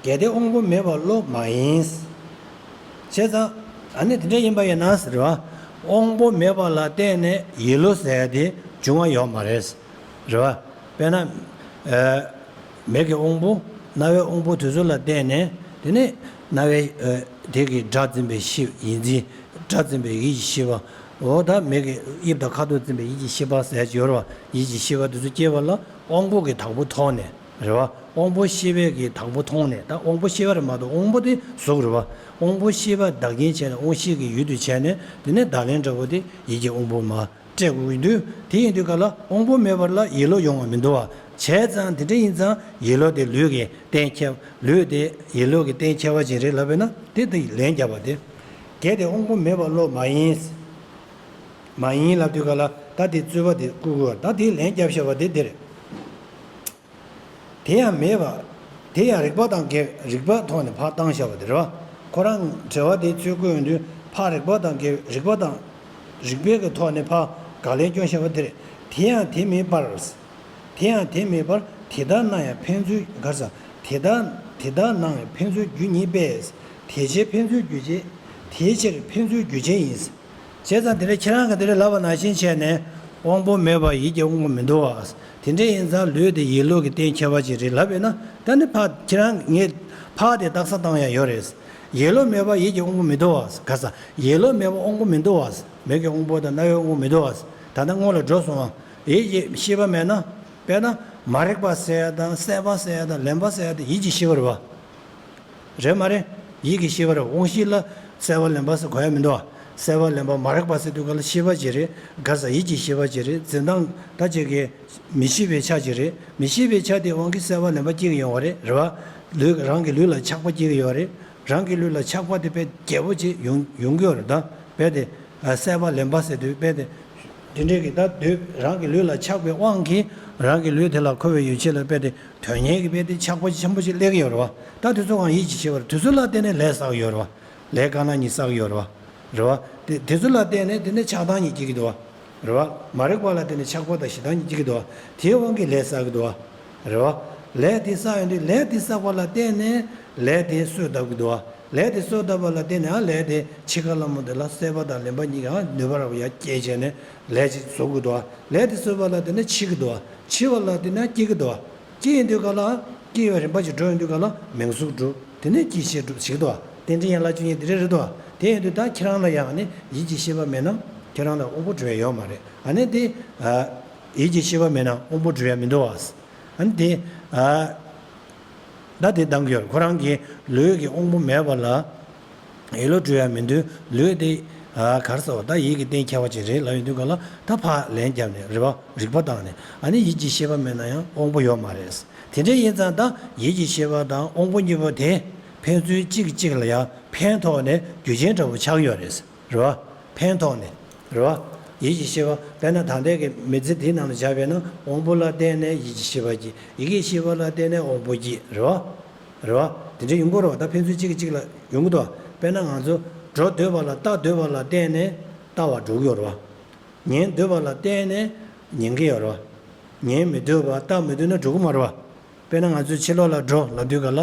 གལ་ཏེ་དབང་པོ་མེད་པ་བློ་མ་ཡིན། བྱས་ཙང་། ཨ་ནི་དེ་འདྲ་ཡིན་པ་ཡིན་ན་ཟེར་བ། དབང་པོ་མེད་པ་ལ་བརྟེན་ནས་ཡིད་བློ་ཟེར་ཡ་དེ་འབྱུང་བ་ཡོད་མ་རེད། རེད་བ། དཔེར་ན། ཨ། མིག་གི་དབང་པོ། རྣ་བའི་དབང་པོ་དེ་ཚོ་ལ་བརྟེན་ནས་དེ་ནས་རྣ་བའི། ཨ། དེ་གི་སྒྲ་འཛིན་པའི་ཤེས་ཡིད་འཛིན། སྒྲ་འཛིན་པའི་ཡིད་ཀྱི་ཤེས་པ། འོ་ད་མིག་གི་དབྱིབས་དང་ཁ་དོག་འཛིན་པའི་ཡིད་ཀྱི་ཤེས་པ་ཟེར་ཡ་ཅིག་ཡོད་རེད་བ། ཡིད་ཀྱི་ཤེས་པ་དེ་ཚོ་སྐྱེ་བ་ལ་དབང་པོ་གི་དང་པོ་ཐོག་ནས། རེད་བ། དབང་པོ་ཤེས་པའི་གི་དང་པོ་མཐོང་ནས། ད་དབང་པོ་ཤེས་པ་རེད་མ་གཏོགས་དབང་པོ་དེ་གཟུགས་རེད་བ། དབང་པོ་ཤེས་པ་བདག་རྐྱེན་བྱས་ནས་དབང་ཤེས་ཀྱི་ཡུལ་དུ་བྱས་ནས་དེ་ནས་བརྡ་ལན་འདྲ་པོ་དེ་ཡིད་ཀྱི་དབང་པོ་མ་སྤྲད་དགོས་ཀྱི་འདུག་དེ་ཡིན་དུས་ག་ལ་དབང་པོ་མེད་པ་ལ་ཡིད་བློ་ཡོང་བ་མི་འདུག་བ། བྱས་ཙང་དེ་འདྲ་ཡིན་ཙང་ཡིད་བློ་དེ་ལུས་ཀྱི་རྟེན་ཁྱད། ལུས་དེ་ཡིད་བློ་གི་རྟེན་ཁྱད་པར་ཅན་རེད་ལབ་པས་ན་དེ་དེ་ལན་བརྒྱབ་པ་དེ། གལ་ཏེ་དབང་པོ་མེད་པ་བློ་མ་ཡིན། མ་ཡིན་ལབ་དུས་ག་ལ་ད་དེ་རྩོད་པ་དེ་བཀུག་དགོས་བ། ད་དེ་ལན་བརྒྱབ་བཞག་པ་དེ་དེ་རེད། དེ་ཡང་མེད་པ། དེ་ཡང་རིགས་པ་དང་འགལ། རིགས་པ་ཐོག་ནས་ཕར་བཏང་བཞག་པ་དེ་རེད་བ། ཁོ་རང་དྲི་བ་དེ་འཚོལ་དགོས་ཡོང་དུས་ཕར་རིགས་པ་དང་འགལ། རིགས་པ་དང་། རིགས་པའི་གི་ཐོག་ནས་ཕར་དགག་ལན་སྐྱོན་བཞག་པ་དེ་རེད། དེ་ཡང་དེ་མེད་པར། དེ་ཡང་དེ་མེད་པར་དེ་ལྟར་སྣང་ཡང་ཕན་ཚུན་གར་ས། དེ་ལྟར་དེ་ལྟར་སྣང་ཡང་ཕན་ཚུན་རྒྱུ་གཉིས་པས། དེ་ཕྱིར་ཕན་ཚུན་རྒྱུ་ཅན། དེ་ཕྱིར་ཕན་ཚུན་རྒྱུ་ཅན་ཡིན། བྱས་ཙང་དེ་འདྲ་ཁྱེད་རང་གིས་དེ་འདྲ་ལབ་པ་ནང་བཞིན་བྱས་ནས་དབང་པོ་མེད་པར་ཡིད་ཀྱི་དབང་པོ་མི་འདུག་བ། དེ་འདྲ་ཡིན་ཙང་ལུས་དེ་ཡིད་བློ་གི་རྟེན་ཁྱད་པར་ཅན་རེད་ལབ་པས་ན། ད་ནི་ཕ་ཁྱེད་རང་ངས་ཕ་དེ་རྟགས་གསལ་བཏང་ཡ་ཡོད་རེད། ཡིད་བློ་མེད་པར་ཡིད་ཀྱི་དབང་པོ་མི་འདུག་བ། ག་ས་ཡིད་བློ་མེད་པར་དབང་པོ་མི་འདུག་བ། མིག་གི་དབང་པོ་དང་རྣ་བའི་དབང་པོ་མི་འདུག་བ། ད་ལྟ་སྔོན་ལ་འགྲོ་སོང་བ། ཡིད་ཀྱི་ཤེས་པ་མེད་ན། དཔེར་ན་མ་རིག་པ་ཟེར་ཡ་དང་སྲེད་པ་ཟེར་ཡ་དང་ལེན་པ་ཟེར་ཡ་དེ་ཡིད་ཀྱི་ཤེས་པ་རེད་བ། རེད་མ་རེད། ཡིད་ཀྱི་ཤེས་པ་རེད། དབང་ཤེས་ལ་སྲེད་པ་ལེན་པ་ཟེར་གོ་ཡ་མི་འདུག་བ། སྲེད་པ་ལེན་པ་མ་རིག་པ་ཟེར་དུས་ག་ལ་ཤེས་པ་ཅིག་རེད། ག་ས་ཡིད་ཀྱི་ཤེས་པ་ཅིག་རེད། འཛིན་སྟངས་ད་ཅིག་གི་མི་ཤེས་པའི་ཆ་ཅིག་རེད། མི་ཤེས་པའི་ཆ་དེའི་དབང་གིས་སྲེད་པ་ལེན་པ་སྐྱེ་གི་ཡོང་བ་རེད། རེད་བ། ལུས་རང་གི་ལུས་ལ་ཆགས་པ་སྐྱེ་གི་ཡོད་རེད། རང་གི་ལུས་ལ་ཆགས་པ་དེ་དཔེ་རྒྱས་པོ་ཅིག་ཡོང་ཡོང་གི་ཡོད་རེད་ད། དཔེ་དེ། ཨ། སྲེད་པ་ལེན་པ་ཟེར་དུས་དཔེ་དེ། དེ་འདྲའི་གི་ད་དུས་རང་གི་ལུས་ལ་ཆགས་པའི་དབང་གིས་རང་གི་ལུས་དེ་ལ་འཁོར་བའི་ཡུལ་ཅན་ལ་དཔེ་དེ་དོན་གཉེར་གྱི་དཔེ་དེ་ཆགས་པ་ཆེན་པོ་ཅིག་སླེབས་ཀྱི་ཡོད་རེད་བ། ད་དེ་ཚོ་གང་ཡིད་ཀྱི་ཤེས་པ་རེད། དེ་ཚོ་ལ་བརྟེན་ནས་ལས་བསགས་ཀྱི་ཡོད་རེད་བ། ལས་དཀར་ནག་གཉིས་བསགས་ཀྱི་ཡོད་རེད་བ། རེད་བ། དེ་དེ་ཚོ་ལ་བརྟེན་ནས་དེ་ནས་ཆགས་སྡང་གཉིས་སྐྱེ་གི་འདུག་བ། རེད་བ། མ་རིག་པ་ལ་བརྟེན་ནས་ཆགས་པ་དང་ཞེ་སྡང་གཉིས་སྐྱེ་གི་འདུག་བ། དེའི་དབང་གིས་ལས་བསགས་ཀྱི་འདུག་བ། རེད་བ། ལས་དེ་བསགས་ཡོང་དུས་ལས་དེ་བསགས་པ་ལ་བརྟེན་ནས་ལས་དེ་གསོས་བཏབ་ཀྱི་འདུག་བ། ལས་དེ་གསོས་བཏབ་པ་ལ་བརྟེན་ནས་ཨ་ལས་དེ་འཆི་ཁ་སླ་མོ་དེ་ལ་སྲེད་པ་དང་ལེན་པ་གཉིས་ཀྱང་ནུས་པ་རག་པ་ཡར་སྐྱེད་བྱས་ནས་ལས་ཅིག་བཟོ་གི་འདུག་བ། ལས་དེ་གསོས་པ་ལ་བརྟེན་ནས་འཆི་གི་འདུག་བ། འཆི་བ་ལ་བརྟེན་ནས་སྐྱེ་གི་འདུག་བ། སྐྱེ་ཡོང་དུས་ག་ལ་སྐྱེ་བའི་རིམ་པ་ཅིག་འགྲོ་ཡོང་དུས་ག་ལ་མིང་གཟུགས་གྲུབ། དེ་ནས་སྐྱེ་ཤི་གྲུབ་བྱེད་ཀྱི་འདུག་བ། རྟེན་འབྲེལ་ཡན་ལག་བཅུ་གཉིས་དེ་འདྲ་རེད་དོ། དེ་ཡིན་དུས་ད་ཁྱེད་རང་ལ་ཡང་ནི་ཡིད་ཀྱི་ཤེས་པ་མེད་ན་ཁྱེད་རང་ལ་དབང་པོ་གྲུབ་ཡ་ཡོད་མ་རེད། ཨ་ནི་དེ་ཡིད་ཀྱི་ཤེས་པ་མེད་ན་དབང་པོ་གྲུབ་ཡ་མི་འདུག་བ། ཨ་ནི་དེ་ད་དེ་འདང་གི་ཡོད། ཁོ་རང་གི་ལུས་ཀྱི་དབང་པོ་མེད་པ་ལ་ཡིད་བློ་གྲུབ་ཡ་མི་འདུག། ལུས་དེ་ག་རེ་ཟེར་བ། ད་ཡིད་ཀྱི་རྟེན་ཁྱད་པར་ཅན་རེད་ལབ་ཡོང་དུས་ག་ལ། ད་ཕར་ལན་བརྒྱབ་ནས་རིག་པ་རིག་པ་བཏང་ནས། ཨ་ནི་ཡིད་ཀྱི་ཤེས་པ་མེད་ན་ཡང་དབང་པོ་ཡོད་མ་རེད། དེ་འདྲ་ཡིན་ཙང་ད་ཡིད་ཀྱི་ཤེས་པ་དང་དབང་པོ་གཉིས་པོ་དེ་ཕན་ཚུན་གཅིག་གཅིག་ལ་ཡང་ཕན་ཐོགས་ནས་རྒྱུ་རྐྱེན་འདྲ་པོ་ཆགས་ཡོད་རེད། རེད་བ། ཕན་ཐོགས་ནས། རེད་བ། ཡིད་ཀྱི་ཤེས་པ་དཔེར་ན་ད་ལྟའི་གི་མི་ཚེ་འདིའི་ནང་ལ་བཞག་པས་ན་དབང་པོ་ལ་བརྟེན་ནས་ཡིད་ཀྱི་ཤེས་པ་སྐྱེ། ཡིད་ཀྱི་ཤེས་པ་ལ་བརྟེན་ནས་དབང་པོ་སྐྱེ། རེད་བ། རེད་བ། དེ་འདྲ་ཡོང་གི་རེད་བ། ད་ཕན་ཚུན་གཅིག་གིས་གཅིག་ལ་ཡོང་གི་འདུག་བ། དཔེར་ན་ང་ཚོ་འགྲོ་འདོད་པ་ལ་ལྟ་འདོད་པ་ལ་བརྟེན་ནས་ལྟ་བར་འགྲོ་གི་ཡོད་རེད་བ། ཉན་འདོད་པ་ལ་བརྟེན་ནས་ཉན་གྱི་ཡོད་རེད་བ། ཉན་མི་འདོད་པ་ལྟ་མི་འདོད་ན་འགྲོ་གི་མ་རེད་བ། དཔེར་ན་ང་ཚོས་ཕྱི་ལོགས་ལ་འགྲོ་ལབ་དུས་ག་ལ།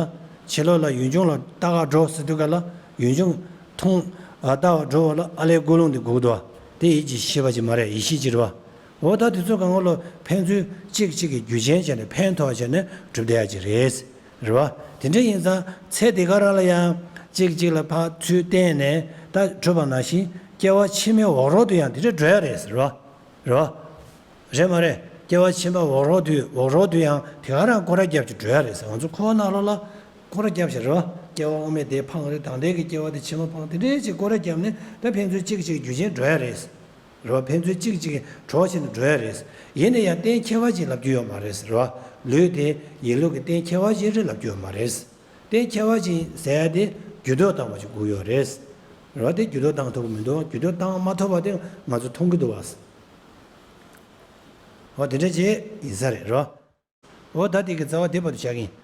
ཕྱི་ལོགས་ལ་ཡུལ་ལྗོངས་ལ་ལྟ་ག་འགྲོ་ཟེར་དུས་ག་ལ། ཡུལ་ལྗོངས་མཐོང་ལྟ་བར་འགྲོ་བ་ལ་ཨ་ལས་ཀུན་སློང་དེ་དགོས་འདུག་བ། དེ་ཡིད་ཀྱི་ཤེས་པ་ཅིག་མ་རེད། ཡིད་ཤེས་ཅིག་རེད་བ། འོ་ད་དེ་ཚོ་གང་ག་ལོ་ཕན་ཚུན་གཅིག་གཅིག་གི་རྒྱུ་རྐྱེན་བྱས་ནས་ཕན་ཐོགས་བྱས་ནས་གྲུབ་བསྡད་ཡ་ཅིག་རེད། རེད་བ། དེ་འདྲ་ཡིན་ཙང་ཚེ་འདི་ག་རང་ལ་ཡང་གཅིག་གཅིག་ལ་ཕར་ཚུར་བརྟེན་ནས་ད་གྲུབ་པ་ནང་བཞིན་སྐྱེ་བ་ཕྱི་མའི་འོག་རོལ་དུ་ཡང་དེ་འདྲ་འགྲོ་ཡ་རེད། རེད་བ། རེད་བ། རེད་མ་རེད། སྐྱེ་བ་ཕྱི་མ་འོག་རོལ་དུ་འོག་རོལ་དུ་ཡང་དེ་ག་རང་སྐོར་ར་བརྒྱབ་ཀྱི་འགྲོ་ཡ་རེད་ཟེར། ང་ཚོ་འཁོར་བ་ནང་ལོགས་ལ་སྐོར་ར་བརྒྱབ་བྱས་རེད་བ། སྐྱེ་བ་སྔོན་མའི་དེ་འཕངས་རེད། ད་ལྟའི་གི་སྐྱེ་བ་དེ་ཕྱི་མ་འཕངས། དེ་འདྲའི་ཅིག་སྐོར་ར་བརྒྱབ་ནས་ད་ཕན་ཚུན་གཅིག་གཅིག་རྒྱུ་རྐྱེན་འགྲོ་ཡ་རེད། རེད་བ། ཕན་ཚུན་གཅིག་གཅིག་གྲོགས་བྱས་ནས་འགྲོ་ཡ་རེད། ཡིན་ན་ཡང་གཏན་ཁྱད་པར་ཅན་ལབ་རྒྱུ་ཡོད་མ་རེད་ཟེར་བ། ལུས་དེ་ཡིད་བློ་གི་གཏན་ཁྱད་པར་ཅན་རེད་ལབ་རྒྱུ་ཡོད་མ་རེད། གཏན་ཁྱད་པར་ཅན་ཟེར་ཡ་དེ་འགྱུར་ལྡོག་བཏང་བ་ཅིག་དགོས་ཡོད་རེད། རེད་བ། དེ་འགྱུར་ལྡོག་བཏང་ཐུབ་ཀྱི་མི་འདུག། འགྱུར་ལྡོག་བཏང་མ་ཐུབ་པ་དེ་ང་ཚོ་མཐོང་གི་འདུག་བ། འོ་དེ་འདྲ་ཅིག་ཡིན་ས་རེད། རེད་བ། འོ་ད་དེ་གི་རྩ་བ་དེ་བར་དུ་བཞག་གི་ཡིན།